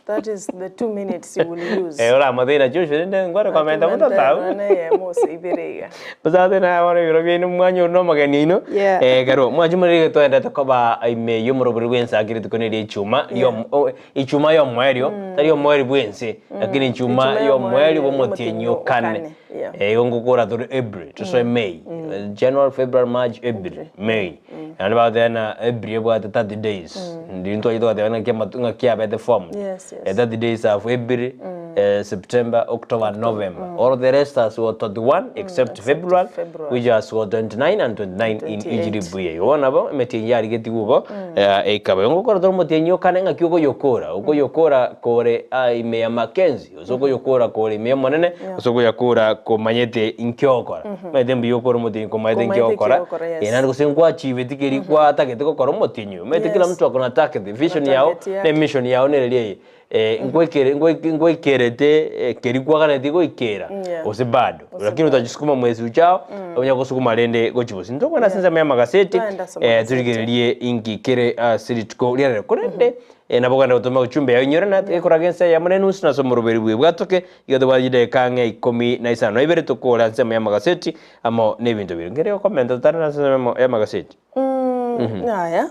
That is the 2 minutes you will use. Oramotebi na Joshua rende nkware komenta motatabu. Mose ibere iga. Basate na bono ebiro biaino mwanya ore na omogeni oino. Kero mwanchi morire twendete koba ime y'omorobori bw'ense rituko neria echuma ichuma y'omoerio tari omoerio bw'ense lakini ichuma Ichuma y'omoerio bw'omotienyi okane. Igo ngokora tore April tosoe May, January, February, March, April, May, naende bagoteba na April ebwate 30 days ndiri ntwaye twateba ng'aki ng'aki abete formed. 30 days of April, September, October and November, all the rest has got 31 except February, February. Which has got 29 and 29 in each 28. leap year. Igo nabo emetienyi yarigetigwe igo ekaba. Igo ngokora tore omotienyi okane ng'aki okoyokora okoyokora kore ime ya Mackenzie gose okoyokora kore ime y'omonene gose okoyakora komanyete inki ogokora. Omanyete mbuya okore omotienyi komanyete inki Komanyete ogokora ekio ogokora, yes. naende gose ngwachiveti keri gwatagete gokora omotienyi oyo. Omanyete kila mtu akona target, vision yao target yake. na mission yao nereri eye ngwekerete keri kwaganeti goikera gose bado lakini utajisukuma mwezi ujao onya gosukuma rende gochi bosi ntokwana ase ensemo ya magaseti. Twaenda ase magaseti. Turigererie inki kere ase rituko riarero korende nabo ogenda gotoma ujumbe yao inyore na ekoraga ense yamo na enusu nase omoroberi bwe bwatoke igo tobwate chidakika ang'e 52 tokora ensemo ya magaseti amo na ebinto bire nkere okomenta totare nase ensemo ya magaseti. Aya.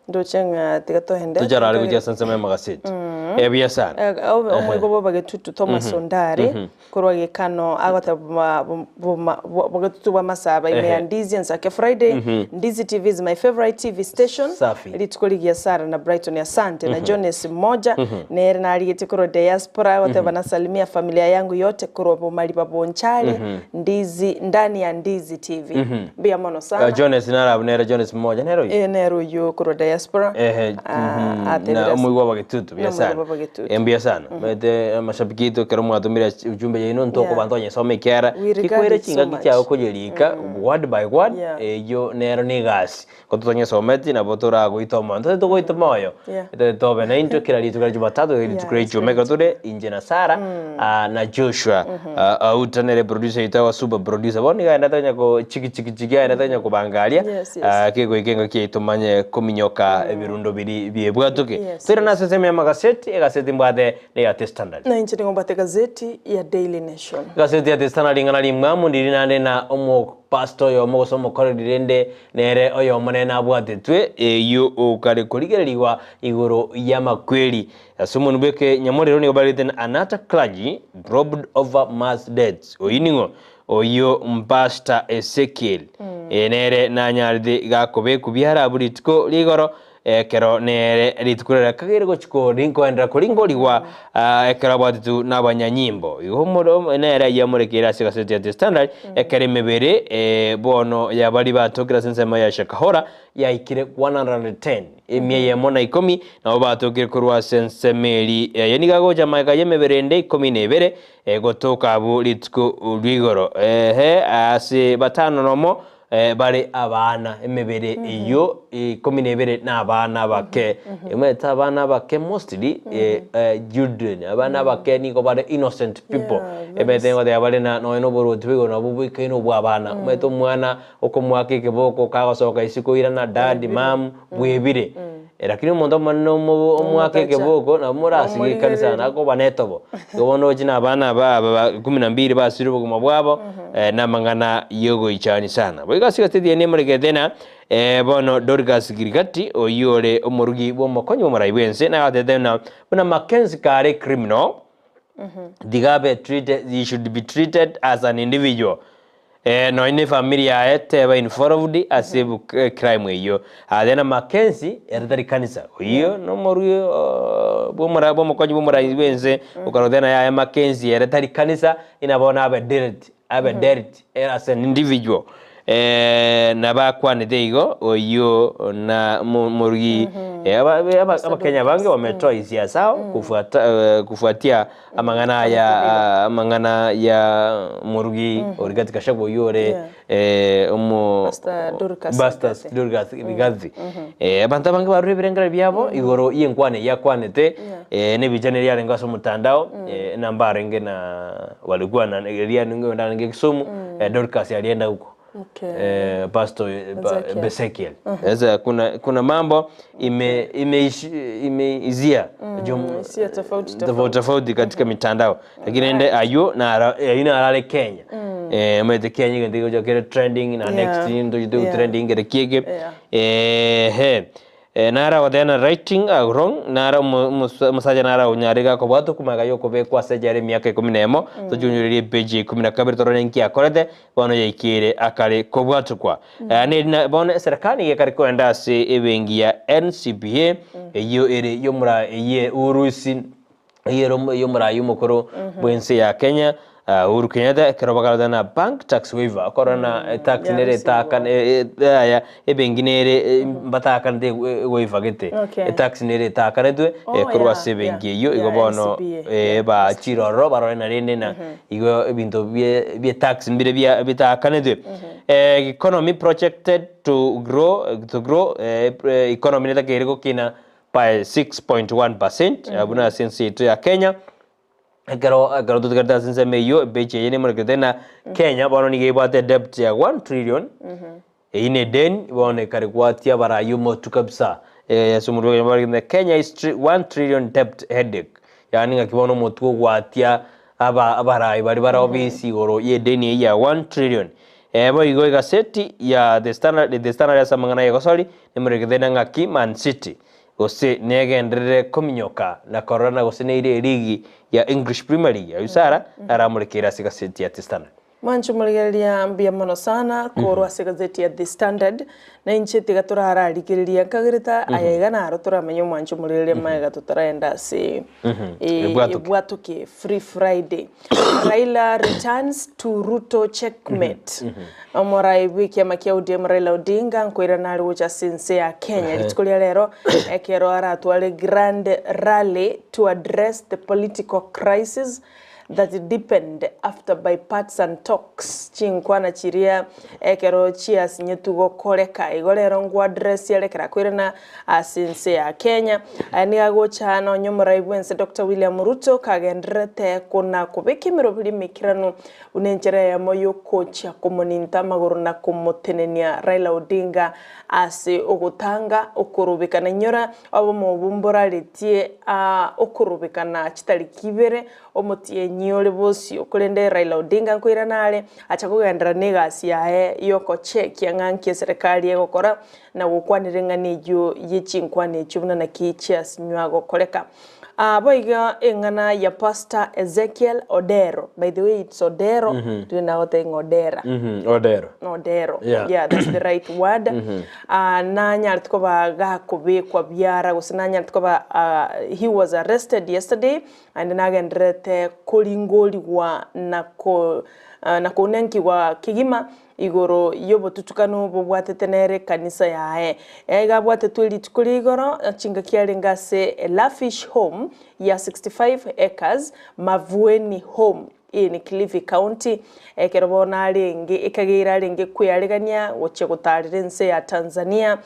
Ndoche ng'a tiga toende. Tocharare gochia ase ensemo ya magaseti ebuya sana. Omoigo bwa Bagetutu Thomas Ondari korwa Gekano agoteba Bogetutu bwa Masaba ime ya Ndizi Ensake Friday. Ndizi TV is my favorite TV station. Safi. Rituko rigiya Sara na Brighton, asante. Na Jones mmoja nere narigete korwa diaspora agoteba nasalimia familia yangu yote korwa Bomariba Bonchari, Ndizi ndani ya Ndizi TV. Mbuya mono sana. Jones narabu nere Jones mmoja nero oyo? Nere oyo korwa diaspora. Na omoigwa Bagetutu buya Na sana. omoigwa Bagetutu. Mbuya sana maete amashabiki aito ekero mwatumire ujumbe yaino ntoko banto onyesoma ekiara We regard kikwere it so chingaki much. chiao koyerika word by word. Eywo nero na egasi ko totonyesometi nabo toragoita omonto totete togoita moyo. Tobe na intwe kera rituko ria Jumatatu rituko ria Ijumaa ekero tore inche na Sara na Joshua autanere producer oito aba super producer bono nigo aendete onya ko chiki chiki chiki aendete onya kobangaria. Kegoika engaki yaito manye kominyoka ebirundo biri biebwatoke. Toire nase ensemo ya magaseti egaseti mbwate na ya The Standard. Na inche nigo mbwate gazeti ya Daily Nation. Gazeti ya The Standard ring'ana rimwamu ndiri naende na omopastor oyomo gose omokoreri rende nere oyomo nere nabwatetwe eywo okare korigererigwa igoro y'amakweri ase omonwe bweke nyamorero nigo barete na anata clergy robbed over mass deaths oyi ning'o oyo mpastor Ezekiel nere nanyarete gakobekwa biara rituko rigoro ekero nere rituko riria kagere gochiko rinkoendera koringorigwa ekero abwatitu n'abanyanyimbo igo nere yamorekeire ase gaseti ya The Standard ekero emebere bono yabari batokire ase ensemo ya Shakahola yaikire 110 110 nabo batokire korwa ase ensemo eri eye nigo agocha maega ya emebere ende 12 gotoka abwo rituko rigoro ehe ase batano nomo bare abana emebere eyo 12 na abana bake emete abana bake mostly children abana bake nigo bare innocent people emete ngoteba bare na nonya noboroti bwa igoro nabwo bwikaine obwa abana omanyete omwana okomwaka ekeboko kagosoka isiko irana daddy mam bwebire. Lakini omonto omonene omo omwake ekeboko nabo morasige ekanisa nakoba na etobo. Igo bono oche na abana aba aba ba kumi na mbili basire obogima bwabo na amang'ana yogoichania sana. Boigo ase egati eye nemoregete na bono Dorcas Girigati oyio ore omorugi bw'omokonyi bw'omorai bw'ense nagatebete ng'a buna Mackenzie kare criminal tiga abe treated he should be treated as an individual. Nonya ne efamiri yaye teba involved ase crime eyio. Aya na Mackenzie ere tari kanisa. Oyio nomorwi bwomora bwomokonyi bwomorai bwense okarotena yaya Mackenzie ere tari kanisa ina bono abe dealt abe dealt as an individual. Nabo akwanete igo oyio na morugi Abakenya abange wametoa hisia zao kufuata kufuatia amang'ana aya amang'ana ya morugi Rigathi Gachagua oyio ore omo Pastor Dorcas Pastor Dorcas Rigathi. Abanto abange barure ebirengererio biabo igoro y'enkwana eyio akwanete na ebicha nigo riarenge ase omotandao namba arenge na walikuwa na eria nigo arenge Kisumu Dorcas alienda huko Okay. Pastor Ezekiel. Ezekiel. Sasa kuna kuna mambo ime imeizia Hisia tofauti tofauti tofauti katika mitandao lakini ende ayo na ayo narare Kenya omanyete Kenya egento kegocha kere trending na next into gete trending kere kiege ehe nara goteba writing wrong nara omosacha nara onyare gakobwatwa komaega ya okobekwa ase echela emiaka ikomi na emo tochunchurerie epage ya ikomi na kabere torore nki akorete bono yaikeire akare kobwatokwa. Neri na bono eserekari nigo ekare kogenda ase ebenki ya NCBA eyio ere yomora eye Urusi eyio ere yomorai omokoro bwense ya Kenya Uhuru Kenyatta ekero bakarota na bank tax waiver okorora na etax nere etaka yaya ebenki nere mbatakanete ewaiver gete etax nere etakanetwe korwa ase ebenki eyio igo bono bachire ororo barore na rende na igo ebinto bie etax mbire bitakanetwe. Economy projected to grow to grow economy netakeire gokina by 6.1% buna ase ense yaito ya Kenya. Ekero ekero totigarete ase ensemo eyio, epeji eye nemorekete ng'a Kenya bono nigo ebwate edebt ya 1 trillion, eyio ne edeni bono ekare gwatia abarai omotwe kabisa ase omotwe bwa Kenya ng'a Kenya is 1 trillion debt headache, yaani ng'aki bono omotwe ogwatia aba abarai baria bare obisi igoro ya edeni eyio ya 1 trillion. Boigo egaseti ya The Standard The Standard ase amang'ana ya egosori, nemorekete ng'aki Man City Gose negenderere kominyoka na kororana gose neire eligi ya English Premier League, ayio Sarah naramorekeire ase egaseti ya The Standard. Mwanche omorigereria mbuya mono sana korwa ase egazeti ya The Standard, na inche tiga torararigereria nkagerete aya iga naro toramanye omwanche omorigereria magega totaraenda ase ebwatoke Free Friday. Raila returns to Ruto checkmate. Omorai bw'ekiama kia ODM Raila Odinga nkoirana are gocha ase ense ya Kenya rituko ria rero ekero aratware grand rally to address the political crisis that deepened after bipartisan talks chinkwana chiria ekero chiasinyetwe gokoreka igo rero nko address are ekero akoirana ase ense ya Kenya. Aya nigo agocha nonya omorai bw'ense Doctor William Ruto kagendererete kona kobeka emeroberi emekiranu Buna enchera eyemo y'ogochia komoninta amagoro na komotenenia Raila Odinga ase ogotanga okorobekana. Inyora obomo obo mboraretie okorobekana chitariki ibere omotienyi ore bosio. Korende Raila Odinga nkoirana are acha kogenderera negasi yaye yokochekia ng'a nki eserekari egokora na gokwanera eng'ana eyio ye chinkwana echio buna naki chiasinywa gokoreka. Boigo eng'ana ya Pastor Ezekiel Odero, by the way it's Odero, riria nagotebia ng'a Odera. Odero. Odero, yeah that's the right word. Nanyarete koba gakobekwa biara gose nanyarete koba he was arrested yesterday naende nagendererete koringorigwa na ko na kounenkigwa kegima igoro y'obotutukanu bobwatete nere ekanisa yaye. Iga abwatetwe rituko ria igoro chingaki arenge ase Lavish Home ya 65 acres, Mavueni Home in Kilifi County, ekero bono arenge ekageire arenge kwearegania gochia gotarera ense ya Tanzania.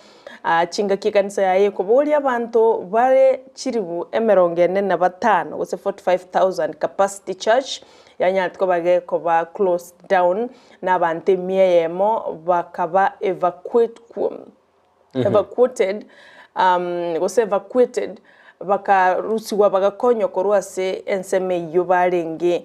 Chingaki ekanisa yaye ekoboria abanto bare chiribu emerongo ene na batano gose 45,000 capacity church Yanyarete koba gekoba closed down na abanto emia eyemo bakaba evacuated gose evacuated bakarusigwa bagakonywa korwa ase ensemo eyio barenge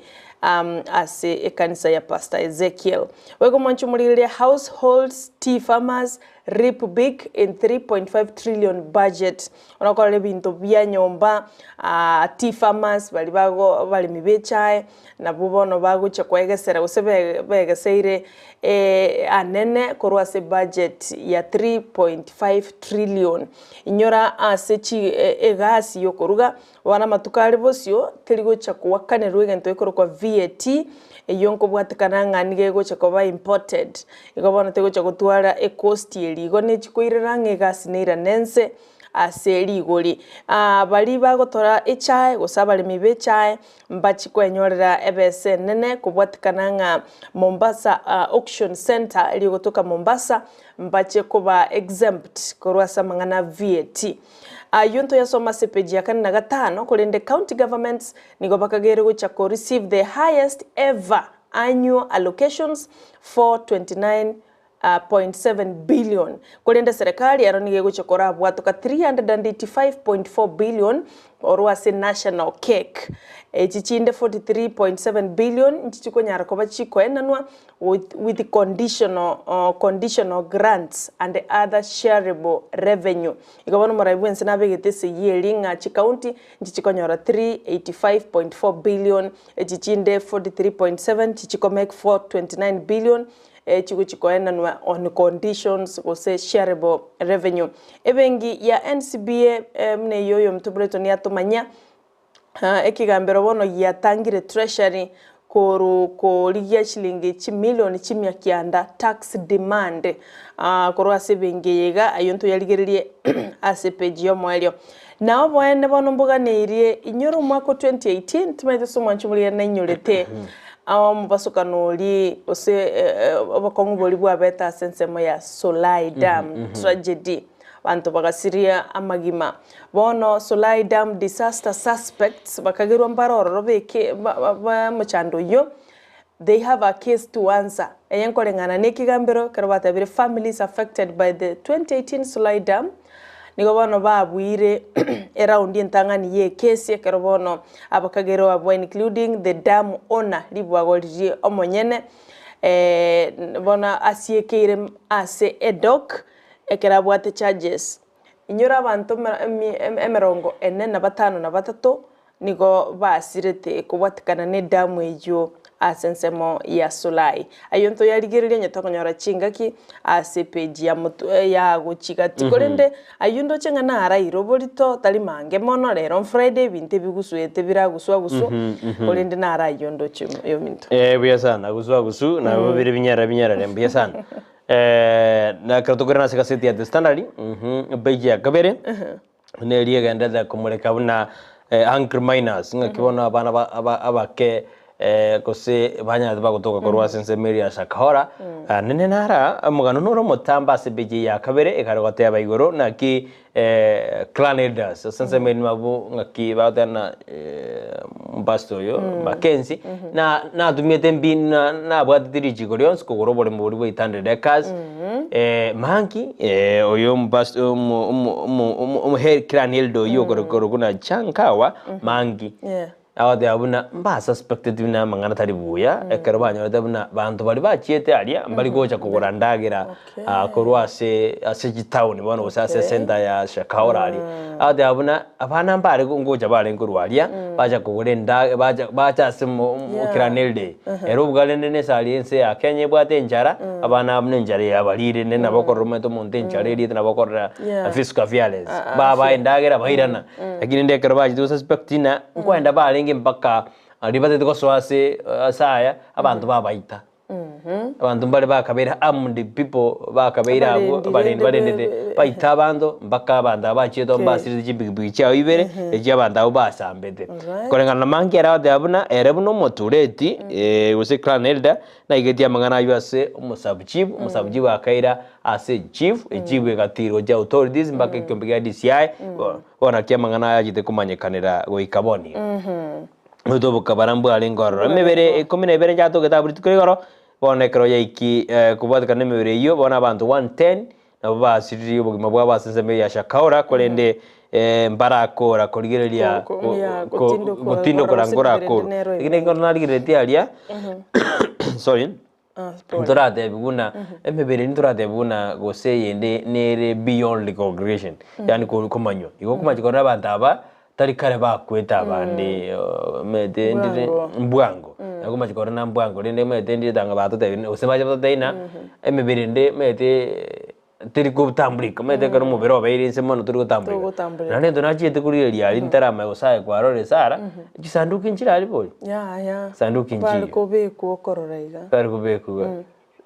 ase ekanisa ya Pastor Ezekiel. Boigo mwanche omorigereria households, tea farmers reap big in 3.5 trillion budget. Bono okorora ebinto bia nyomba, tea farmers baria bago abaremi ba echae nabwo bono bagochia koegesera gose begeseire anene korwa ase budget ya 3.5 trillion. Inyora ase chi egasi ya okoruga, bono amatuko are bosio teri gocha koakanerwa egento gekorokwa VAT, eyio nkobwatekana ng'a nigo egocha koba imported, igo bono tegocha gotwara ecost eria, igo nechi koirera ng'a egasi neirane ense ase rigori. Baria bagotora echae gose abaremi ba echae mbachi kwenyorera ebesa enene kobwatekana ng'a Mombasa Auction Centre eria egotoka Mombasa mbache koba exempt korwa ase amang'ana a VAT. Ayio ntoyasome ase epeji ya kane na gatano, korende county governments nigo bakagere gocha ko receive the highest ever annual allocations for 29.7 billion. Korende serikali ero nigo egochia korabwatoka 385.4 billion korwa ase national cake. Echi chinde 43.7 billion nchichikonyara koba chikoenanwa with with conditional conditional grants and other shareable revenue. Igo bono omorai bwensi nabegete esegi eria ng'a chikaunti nchichikonyora 385.4 billion, echi chinde 43.7 nchichikomake 429 billion, echigochi koenanwa on conditions gose shareable revenue. Ebenki ya NCBA buna eyio oyominto Breton atomanyia, ekegambero bono giatangire treasury koru korigia chilingi chimilioni chimia kianda tax demand korwa ase ebenki eye iga, ayio ntoyarigererie ase epage y'omoerio. Na oboene bono mboganeirie inyore omwaka o 2018 timanyeti ase omwancho moria nainyorete omobasokano oria gose obokong'u boria bwabete ase ensemo ya Solai Dam tragedy abanto bagasiria amagima. Bono Solai Dam disaster suspects bakagerwa mbare ororo beke ba mochando oyio they have a case to answer eye nkoreng'ana na ekegambero ekero batabire families affected by the 2018 Solai Dam nigo bono babuire eraundi entang'ani ye ekesi ekero bono abakagere abwo including the dam owner ribwago riria omonyene bono asiekeire ase edock ekero abwate charges. Inyora abanto emerongo ene na batano na batato nigo basirete kobwatekana nedamu eyio ase ensemo ya Solai. Ayio ntoyarigererie onye tokonyora chingaki ase epeji ya motwe ya gochia gati. Korende ayio ndoche ng'a naraire oborito tari mange mono rero Friday ebinto ebigusuete biraguswa guswa korende naro ayio ndoche ominto. Eh buya sana guswa gusu nabo bire binyarare binyarare mbuya sana. Na ekero tokoirana ase egaseti ya The Standard, epage ya kabere, neri egenderete komoreka buna hungry miners, ng'aki bono abana ba aba abake gose banyarete bagotoka korwa ase ensemo eria ya Shakahola. Nene nara omogano nore omotambe ase epage eye ya kabere ekare goteba igoro naki clan elders ase ensemo eri nabwo ng'aki bagoteba na omopastor oyo Mackenzie na natumiete mbi na nabwatete richiko rionsi kogora oboremo boria bwa 800 acres manki oyo omopastor omo omo omo omo omo clan elder oyio okorokwa buna Chankawa manki. Agateba buna mbasuspecteti buna amang'ana tari buya, ekero banyorete buna banto baria bachiete aria mbari gocha kogora ndagera korwa ase ase chitown bono gose ase ecenter ya Shakahola aria. Agateba buna abana mbare ngocha barenge korwa aria, bacha kogora enda bacha bacha ase omo omokiraneri ere. Ere obwo rende na esari ense ya Kenya ebwate enchara, abana abwo na enchara yabarire naende nabo okorora omanyete omonto enchara eriete nabo okorora physical appearance. Babae endagera bairana. Lakini rende ekero bachete gosuspect ng'a nkoenda barenge mpaka aria batagete gosoa ase ase aya, abanto babaita. Abanto mbare bakabeire armed people bakabeire abwo Abarendi abarendi rende barendete, be- baita abanto mpaka abanto aba bachiete Okay. mbasirete chipikipiki chiabo ibere, echio abanto abwo basambete. Alright. Koreng'ana na manki ere agoteba buna ere buna omotureti gose clan elder, Naigetie amang'ana ayio ase omosabuchifu, omosabuchifu akaira ase chief, echief egatirwa gochia authorities mpaka ekiombe gia DCI, bono naki amang'ana aya achete komanyekanera goika bono iga. Obotoboka bara mbwarenge ororo. Emebere ikomi na ibere yatogete abwo rituko rigoro, bono ekero yaiki kobwatekana na emebere eyio, bono abanto 110. Nabo basiririe obogima bwabo ase ensemo ya Shakaora, korende mbarakora korigereria gotindokora nkorakorwa. Lakini ekero narigereretie aria, sorry, ntoratebi buna emebere eyio ntoratebi buna gose eyende nere beyond recognition, yaani komanywa. Igo okomache korora abanto aba tari kare bakwete abande omanyete ndire Mbwango. mbwango nabo okomache korora na mbwango rende omanyete ndire tanga batotebia gose bache batotebie ng'a emebere ende omanyete teri gotambulika omanyete ekero omobere obeire inse mono tori gotambulika. Togotambulika. Naende egento nachiete korigereria aria ntaramanya gose aye kwarorire Sarah, chisanduki nchire aria bori? Yaya. Sanduki Bare nchiyo. kobekwa okorora iga. Bare kobekwa iga.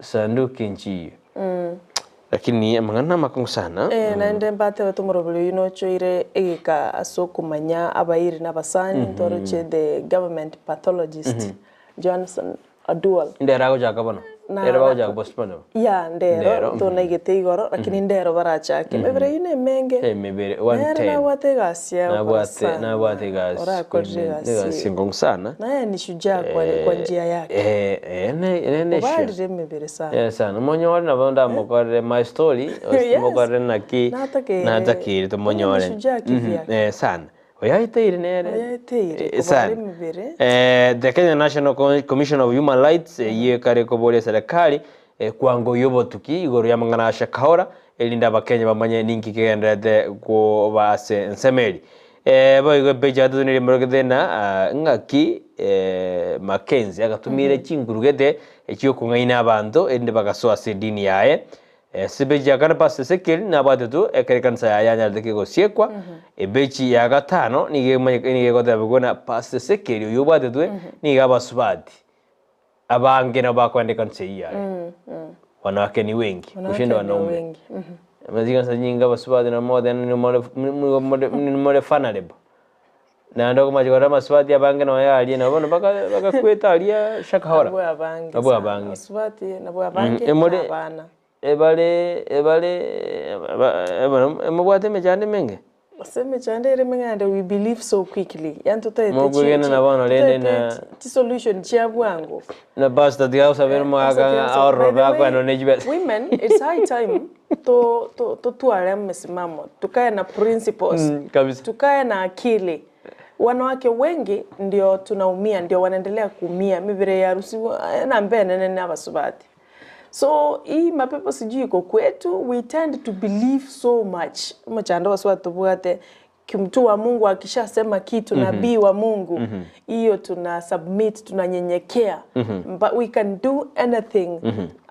Sanduki nchiyo. Lakini amang'ana namakong'u sana. Eh, naende mbatebete omoroberi oyio nochoire egeka ase okomanya abairi na abasani, ntoroche the government pathologist Johnson Oduol. Ndero agochaka bono? Na- Ndero bagochaka postmortem? Ya, ndero, Ndero, mhm. ntonaigete igoro, lakini ndero barachake. Emebere eyio nemenge. Emebere, Nere 110. nabwate egasi yaye gokora Nabwate, sana. nabwate egasi. Orakorire egasi Egasi eye. enkong'u sana. Naye ni shujaa kwa, kwa njia yake. Eh, eh, ne, ne, ne Obarire emebere sana. Eh, sana. Monyore nabo ndamokorere my story, Yes. mokorere naki Natakeire. natakeire tomonyore. Huyu ni shujaa kivyake. Eh, sana. Oyaeteire nere. Oyaeteire, Eh, kobara sana. emebere. Eh, the Kenya National Commission of Human Rights eyio ekare koboria serikali eh, kwangoyia obotuki igoro y'amang'ana a Shakahola erinde abakenya bamanye ninki kegendererete koba ase ensemo eri. Eh, boigo epeji ya gatato nigo emorogete ng'a ah, ng'aki eh, Mackenzie agatumire chinguru gete echiokong'aina abanto erinde bagasoa ase edini yaye. Ase ebeji ya kane Pastor Ezekiel nabwatetwe ekero ekanisa yaye yanyarete kegosiekwa. Ebeji ya gatano nigo emanye nigo egoteba buna Pastor Ezekiel oyio obwatetwe nigo abasubati abange nabo bakoenda ekanisa eyio yaye. Wanawake ni wengi Wanawake kushinda ni wanaume. wengi. Omanyete chikanisa chinyinge abasubati nabo mogoteba nigo more nigo more vulnerable. Naende okomacha korora amasubati abange nonya aria nabo bono baka bagakwete aria shakahora. Nabwo abange Nabwo sana. abange. Abasubati nabwo abange Emore na abana. ebare ebare emobwate emechando emenge? Ase emechando ere emenge naende we believe so quickly, yaani totaete chi Mokwegena chi na bono rende totaete na chi chisolution chia bwango. na pastor tiga agosabera omogaka Pastor tiga ng'a agosabera. By aororobe the way, akoenwa ne chibesa. women it's high time to to totware misimamo, tukae na principles, Kabisa. tukae na akili. Wanawake wengi ndio tunaumia, ndio wanaendelea kuumia, mibere yarusiwa enamba enene na abasubati. So hii mapepo sijui iko kwetu, we tend to believe so much. Omochando abasubati tobwate, mtu wa Mungu akishasema kitu, nabii wa Mungu, hiyo tuna submit, tunanyenyekea. But we can do anything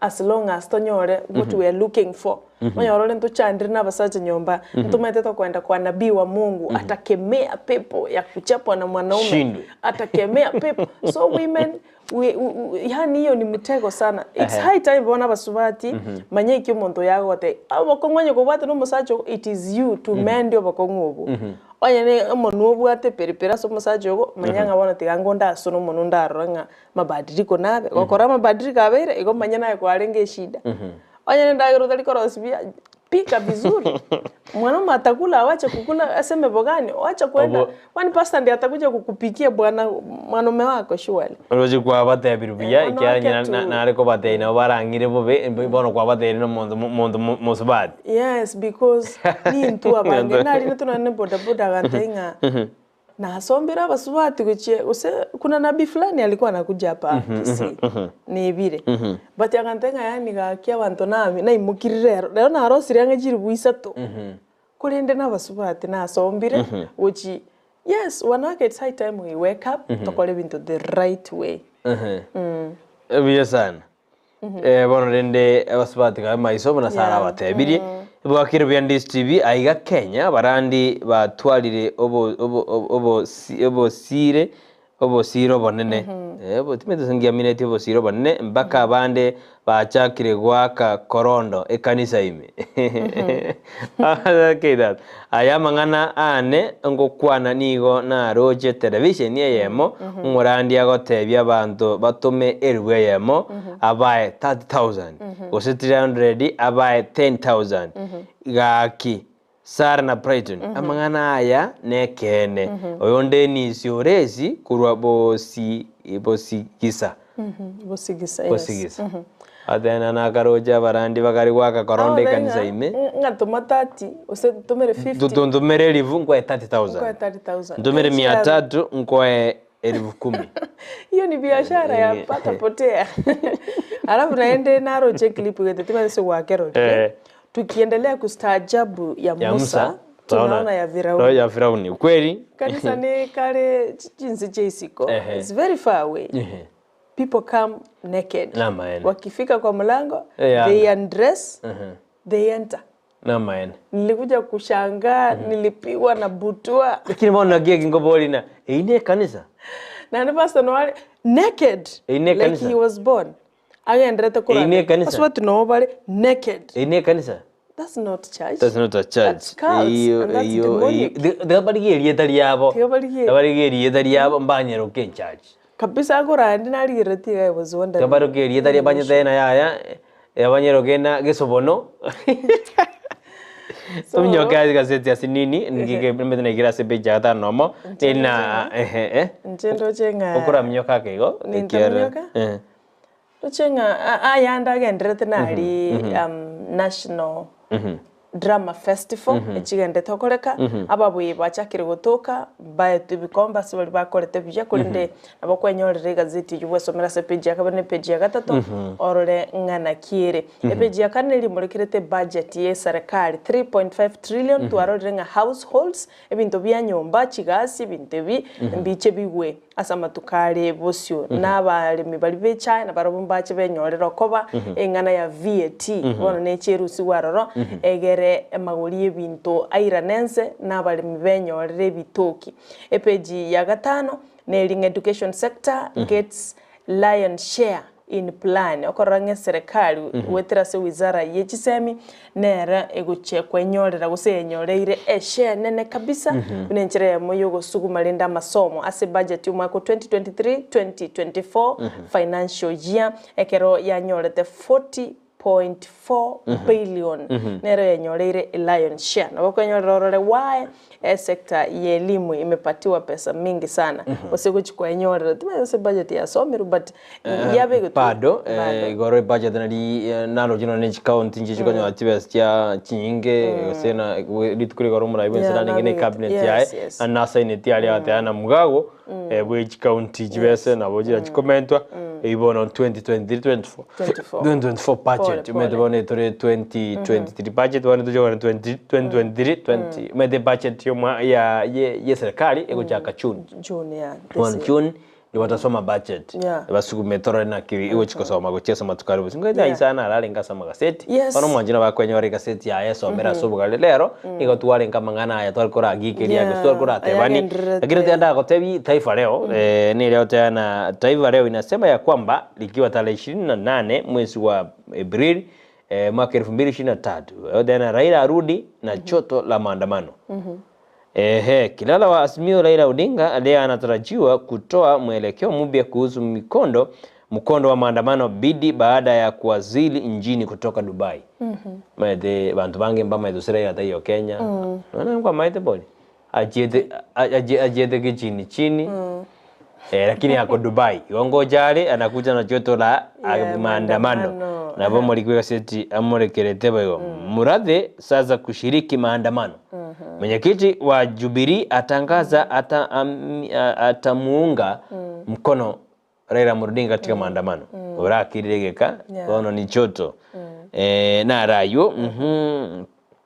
as long as tonyore what we are looking for. Onyore ore ntochandire na abasacha nyomba, ntomaete tokoenda kwa nabii wa Mungu, atakemea pepo ya kuchapwa na mwanaume. Shindwe. Atakemea pepo. So women, we, we, we, yani hiyo ni mtego sana. It's high time bona basubati manye ekio omonto yagote. Obokong'u onye kobwate na omosacha ogo, it is you to mend obokong'u obwo. Onye ne omonwe obwate periperi ase omosacha ogo, manya ng'a bono tiga ngonde ase na omonwe ndarora ng'a mabadiliko nabe. Gokora amabadiliko abeire, igo manya naye kwarenge eshida. Onye na endagera otari korosia buya, pika vizuri. Mwanaume atakula awache kukula aseme bogani, wacha kwenda. Obo- Kwani pastor ndiye atakuja kukupikia bwana mwanaume wako surely. Oroche kwabatebirie buya, Eh, ekiagera wanawake onye tu. nare kobatebia nabo barang'ire bobe, bono kwabatebirie na omonto omonto mosubati. Yes, because nintwe abange narinde tonane boda boda agantebia ng'a nasombire abasubati gochia gose kuna nabii fulani alikuwa anakuja hapa Kisii nibire but agantebia ng'a yaani gaki abanto nami naimokire rero rero narosire ang'e chiribu isato korende na abasubati nasombire gochi yes wanawake it's high time we wake up tokore ebinto the right way. Buya sana. Eh, bono rende abasubati kabe maiso buna Sarah abatebirie. Bwakire buya Ndisi TV aiga Kenya abarandi batwarire obo obo obo obosire obosire obonene. Eh, obo timanyeti gose ngiaminetie obosire obonene mpaka abande bachakire goaka korondo ekanisa ime. Okay that. Aya amang'ana aane ngokwana nigo naroche televisheni eyemo, omorandi agotebia abanto batome elifu eyemo abae 30,000, gose 300 abae 10,000. Gaki, Sarah na Brighton, amang'ana aya nekeene. Oyo Dennis Oresi korwa bosi bosigisa. Bosigisa, yes. Bosigisa. Atena nakaroche abarandi bakari goaka koronda ekanisa ime. Ng'a toma 30 gose ntomere 50. Ntomere elifu nkoe 30,000. Nkoe 30,000. Ntomere mia tatu nkoe elifu kumi. Hiyo ni biashara ya pata potea. Alafu naende naroche clip gete timanyeti ase gwakerorire. Tukiendelea kustaajabu ya Ya Musa, Musa, tunaona ya Firauni. Ya Firauni. Ukweli? Kanisa ni kare chinse chia isiko. It's very far away. People come naked. Namaene. Wakifika kwa mlango, Yeah. they undress, they enter. Namaene. Nilikuja kushangaa, nilipigwa na butua. Lakini bono naki ekinkoborina, eyio ne ekanisa? Naende pastor noare naked Eyio ne like ekanisa? he was born. Agenderete Eyio ne ekanisa? Aswati noo bare naked. Eyio ne ekanisa? That's not church. That's not a church. That's cults Eyio- and that's eyio- demonic. eyio- Tiga barigie erieta riabo. Tiga barigie. Tiga barigie erieta riabo mbanyeroke echurch. Kabisa akorande narigeretie iga I was wondering. Tiga baroke erieta ria banyete na yaya, abanyeroke na gesobono. Tominyoke ase egazeti ase nini, ngike mbete naikire ase page ya gatano nomo, na ehe eh. Inche ndoche ng'a Okoraminyoka ake igo, ekiagera Nintaminyoka? eh. Ndoche ng'a a- ayande agenderete nari national drama festival echigendete okoreka, ababuya bachakire gotoka, mbaetwe ebikombe ase baria bakorete buya korende nabo kwenyorera egazeti eywo bwesomera ase epage ya kabere na epage ya gatato, orore ng'a naki ere. Epage ya kane rimorekerete ebudget ya eserekari 3.5 trillion twarorire ng'a households, ebinto bia nyomba, chigasi, ebinto ebi mbiche bigwe ase amatuko are bosio. Na abaremi baria be echae nabarobwo mbache benyorere okoba eng'ana ya VAT bono neche erusigwe aroro egere amagori y'ebinto airane ense na abaremi benyorere ebitoki. Epage ya gatano neri ng'a education sector gets lion share in plan, okorora ng'a eserekari goetera ase wizara ye chisemi nere egochia kwenyorera gose yenyoreire eshare nene kabisa buna enchera eyemo yogosuguma rende amasomo ase budget y'omwaka o 2023 2024 financial year ekero yanyorete 40.4 billion nero yenyoreire elion share. Nabo okwenyorera orore why esector ya elimu imepatiwa pesa mingi sana gose gochi kwenyorera timanyeti gose budget yasomirwe but yabegetwe Bado igoro ebudget nari naroche nonye ne chicounty nchi chikonyora chibesa chia chinyinge gose na rituko rigoro omorai bwense narenge na ecabinet yaye naende nasaineti aria agateba na mugago bwe chicounty chibese nabo chira chikomentwa eywo bono 2023 24 2024 budget omanyete bono etore 2023 budget bono toche kogenda 20 2023 20 omanyete budget ya omwa ya ye ye serikali egochaka June. June yeah, this Bono year. June nigo batasoma budget basugume torore naki egochi kosoma gochia ase amatuko aria bosio. Ngoeta inse naro arenge ase amagaseti bono omwanchani nabo akwenyora egaseti yaye esomere ase obogare rero nigo twarenge amang'ana aya tware koragikeria gose tware koratebani lakini tiga ndagotebie Taifa Leo nere ogoteba na Taifa Leo inasema ya kwamba likiwa tarehe 28 mwezi wa Aprili mwaka 2023 ogoteba na Raila arudi na joto la maandamano. Ehe, kinara wa Azimio Raila Odinga leo anatarajiwa kutoa mwelekeo mpya kuhusu mikondo mkondo wa maandamano bidi baada ya kuwasili nchini kutoka Dubai. Maete bantu bange mbamaete ase Raila taiyo Kenya. Naona nkwamaete bori. Achiete achiete kichini chini. Eh, lakini ako Dubai. Igo ngocha are anakuja na joto la Yeah, maandamano. maandamano. Nabo morikwe gaseti amorekerete boigo. Murathe sasa kushiriki maandamano. Mwenyekiti wa Jubilee atangaza ata, am, a- atamuunga mkono Raila Amolo Odinga katika maandamano. Orakirire geka bono ni choto. Eh, narayo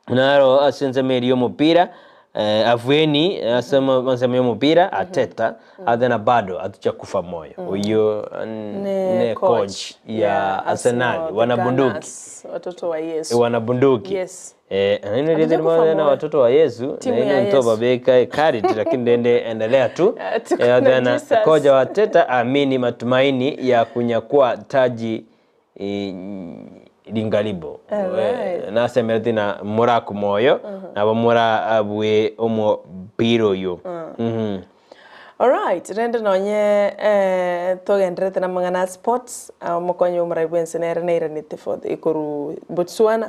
naro ase ensemo eria omopira eh, afueni ase ensemo ya omopira Arteta athena bado atucha kufa moyo oyo Ne ne coach ya Arsenal the wana bunduki Gunners, watoto wa Yesu. wana bunduki Yes. Eh, nini Hatujakufa lile na moyo. watoto wa Yesu Timu na ya ile ntoba Yesu. beka kariti lakini ndende endelea tu Tuko Eh, na tena Jesus. koja wa Arteta amini matumaini ya kunyakua taji eh, lingalibo Alright. nasemera tina muraku moyo nabo mura abwe omupira oyo Alright, rende nonye eh, togenderete na mang'ana a sports omokonyi omorai bwense nere nairanete for the ikoru Botswana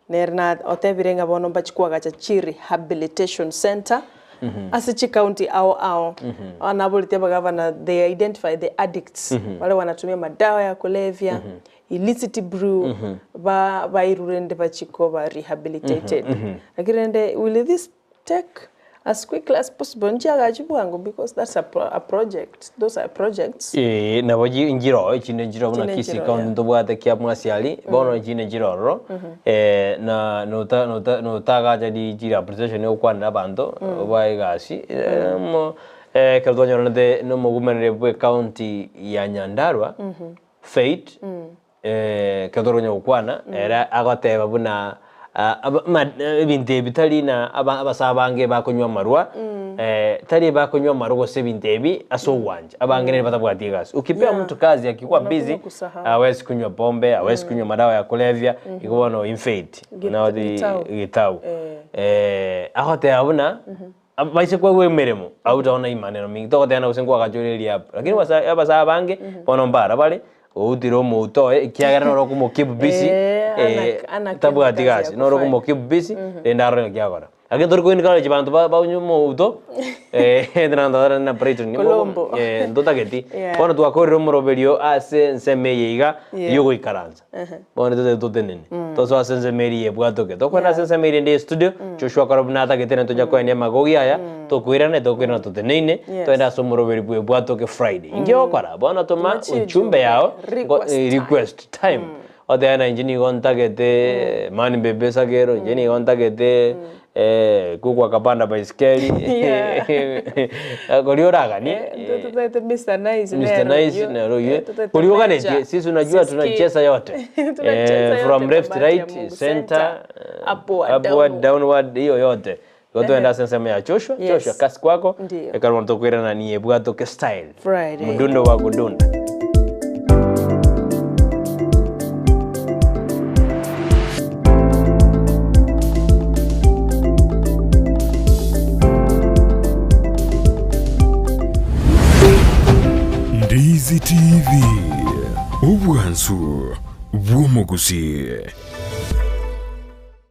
nere na otebire ng'a bono mbachi kwagacha chi rehabilitation center Ase chicounty ao ao. Naboreti abagavana they identify the addicts baria wanatumia madawa ya kulevya, illicit brew, ba bairure rende bachie koba rehabilitated. Lakini rende will this take as quickly as possible nchiagachi bwango because that's a a project, those are projects. Ee, nabo ji nchiroo echinde nchiroo buna Chinde Kisii nchiroo, County yeah. ntobwate kia Mwasiari, bono echinde nchire ororo, na nota nota notagacha ri chirehabilitation okwanera abanto, obae egasi, mo ekero twanyoranete na omogumereri bwa ecounty ya Nyandarua, Faith, Ekero tore konya gokwana, ere agoteba buna ebinto ebi tari na abasae abange bakonywa amarwa, tari bakonywa amarwa gose ebinto ebi ase ogwancha, abange nere batabwati egasi. Ukipea mtu kazi akikuwa busy, hawezi kunywa pombe, hawezi kunywa madawa ya kulevya, igo bono infate, gitau. Agoteba buna. Abaise koegwa emeremo, abwo taona imaneno mingi, togotebana gose nkwagachore eriabu. Lakini abasae abasae abange, bono mbara bare, outire omouto oye, ekiagera noro okomokeep busy, Eh, ana- ana tabwati kazi ya gasi, noro kufanya. okomokeep busy, rende arore naki agokora. Lakini tori ko encourage banto ba banywe omouto, na Brighton, Colombo. ntotageti. Yeah. Bono twakorire omoroberio ase ensemo eye iga, Yeah. yogoikaransa. Bono totebe totenene, tosoe ase ensemo eria yebwatoke. Tokwenda ase ensemo eria ende ye studio, Joshua akore buna atagete na tonya koenia amagogi aya, tokoirana, tokoirana toteneine, Yes. toende ase omoroberi bwebwatoke Friday. Inki ogokora? Bono toma Toma ujumbe chiujumbe, yao, request time. request time. Otebe na inche nigo ntagete mani bebe sagero, inche nigo ntagete kuku akapanda baiskeli, koria oraganie. Totagete Mr Nice Mr nero Nice oyio. nero oyio. Totagete Koria oganetie, Major, sisi unajua Siski. tunacheza yote. Tunacheza yote From kwa left bahati ya right, Mungu. center, Center, upward, upward, downward. downward, hiyo yote. Igo twende ase ensemo ya Joshua, Yes. Joshua kasi kwako, Ndiyo. ekero bono tokoirana niye bwatoke style. Friday. Mdundo wa kudunda. Ndizi TV, obwansu bw'omogusii.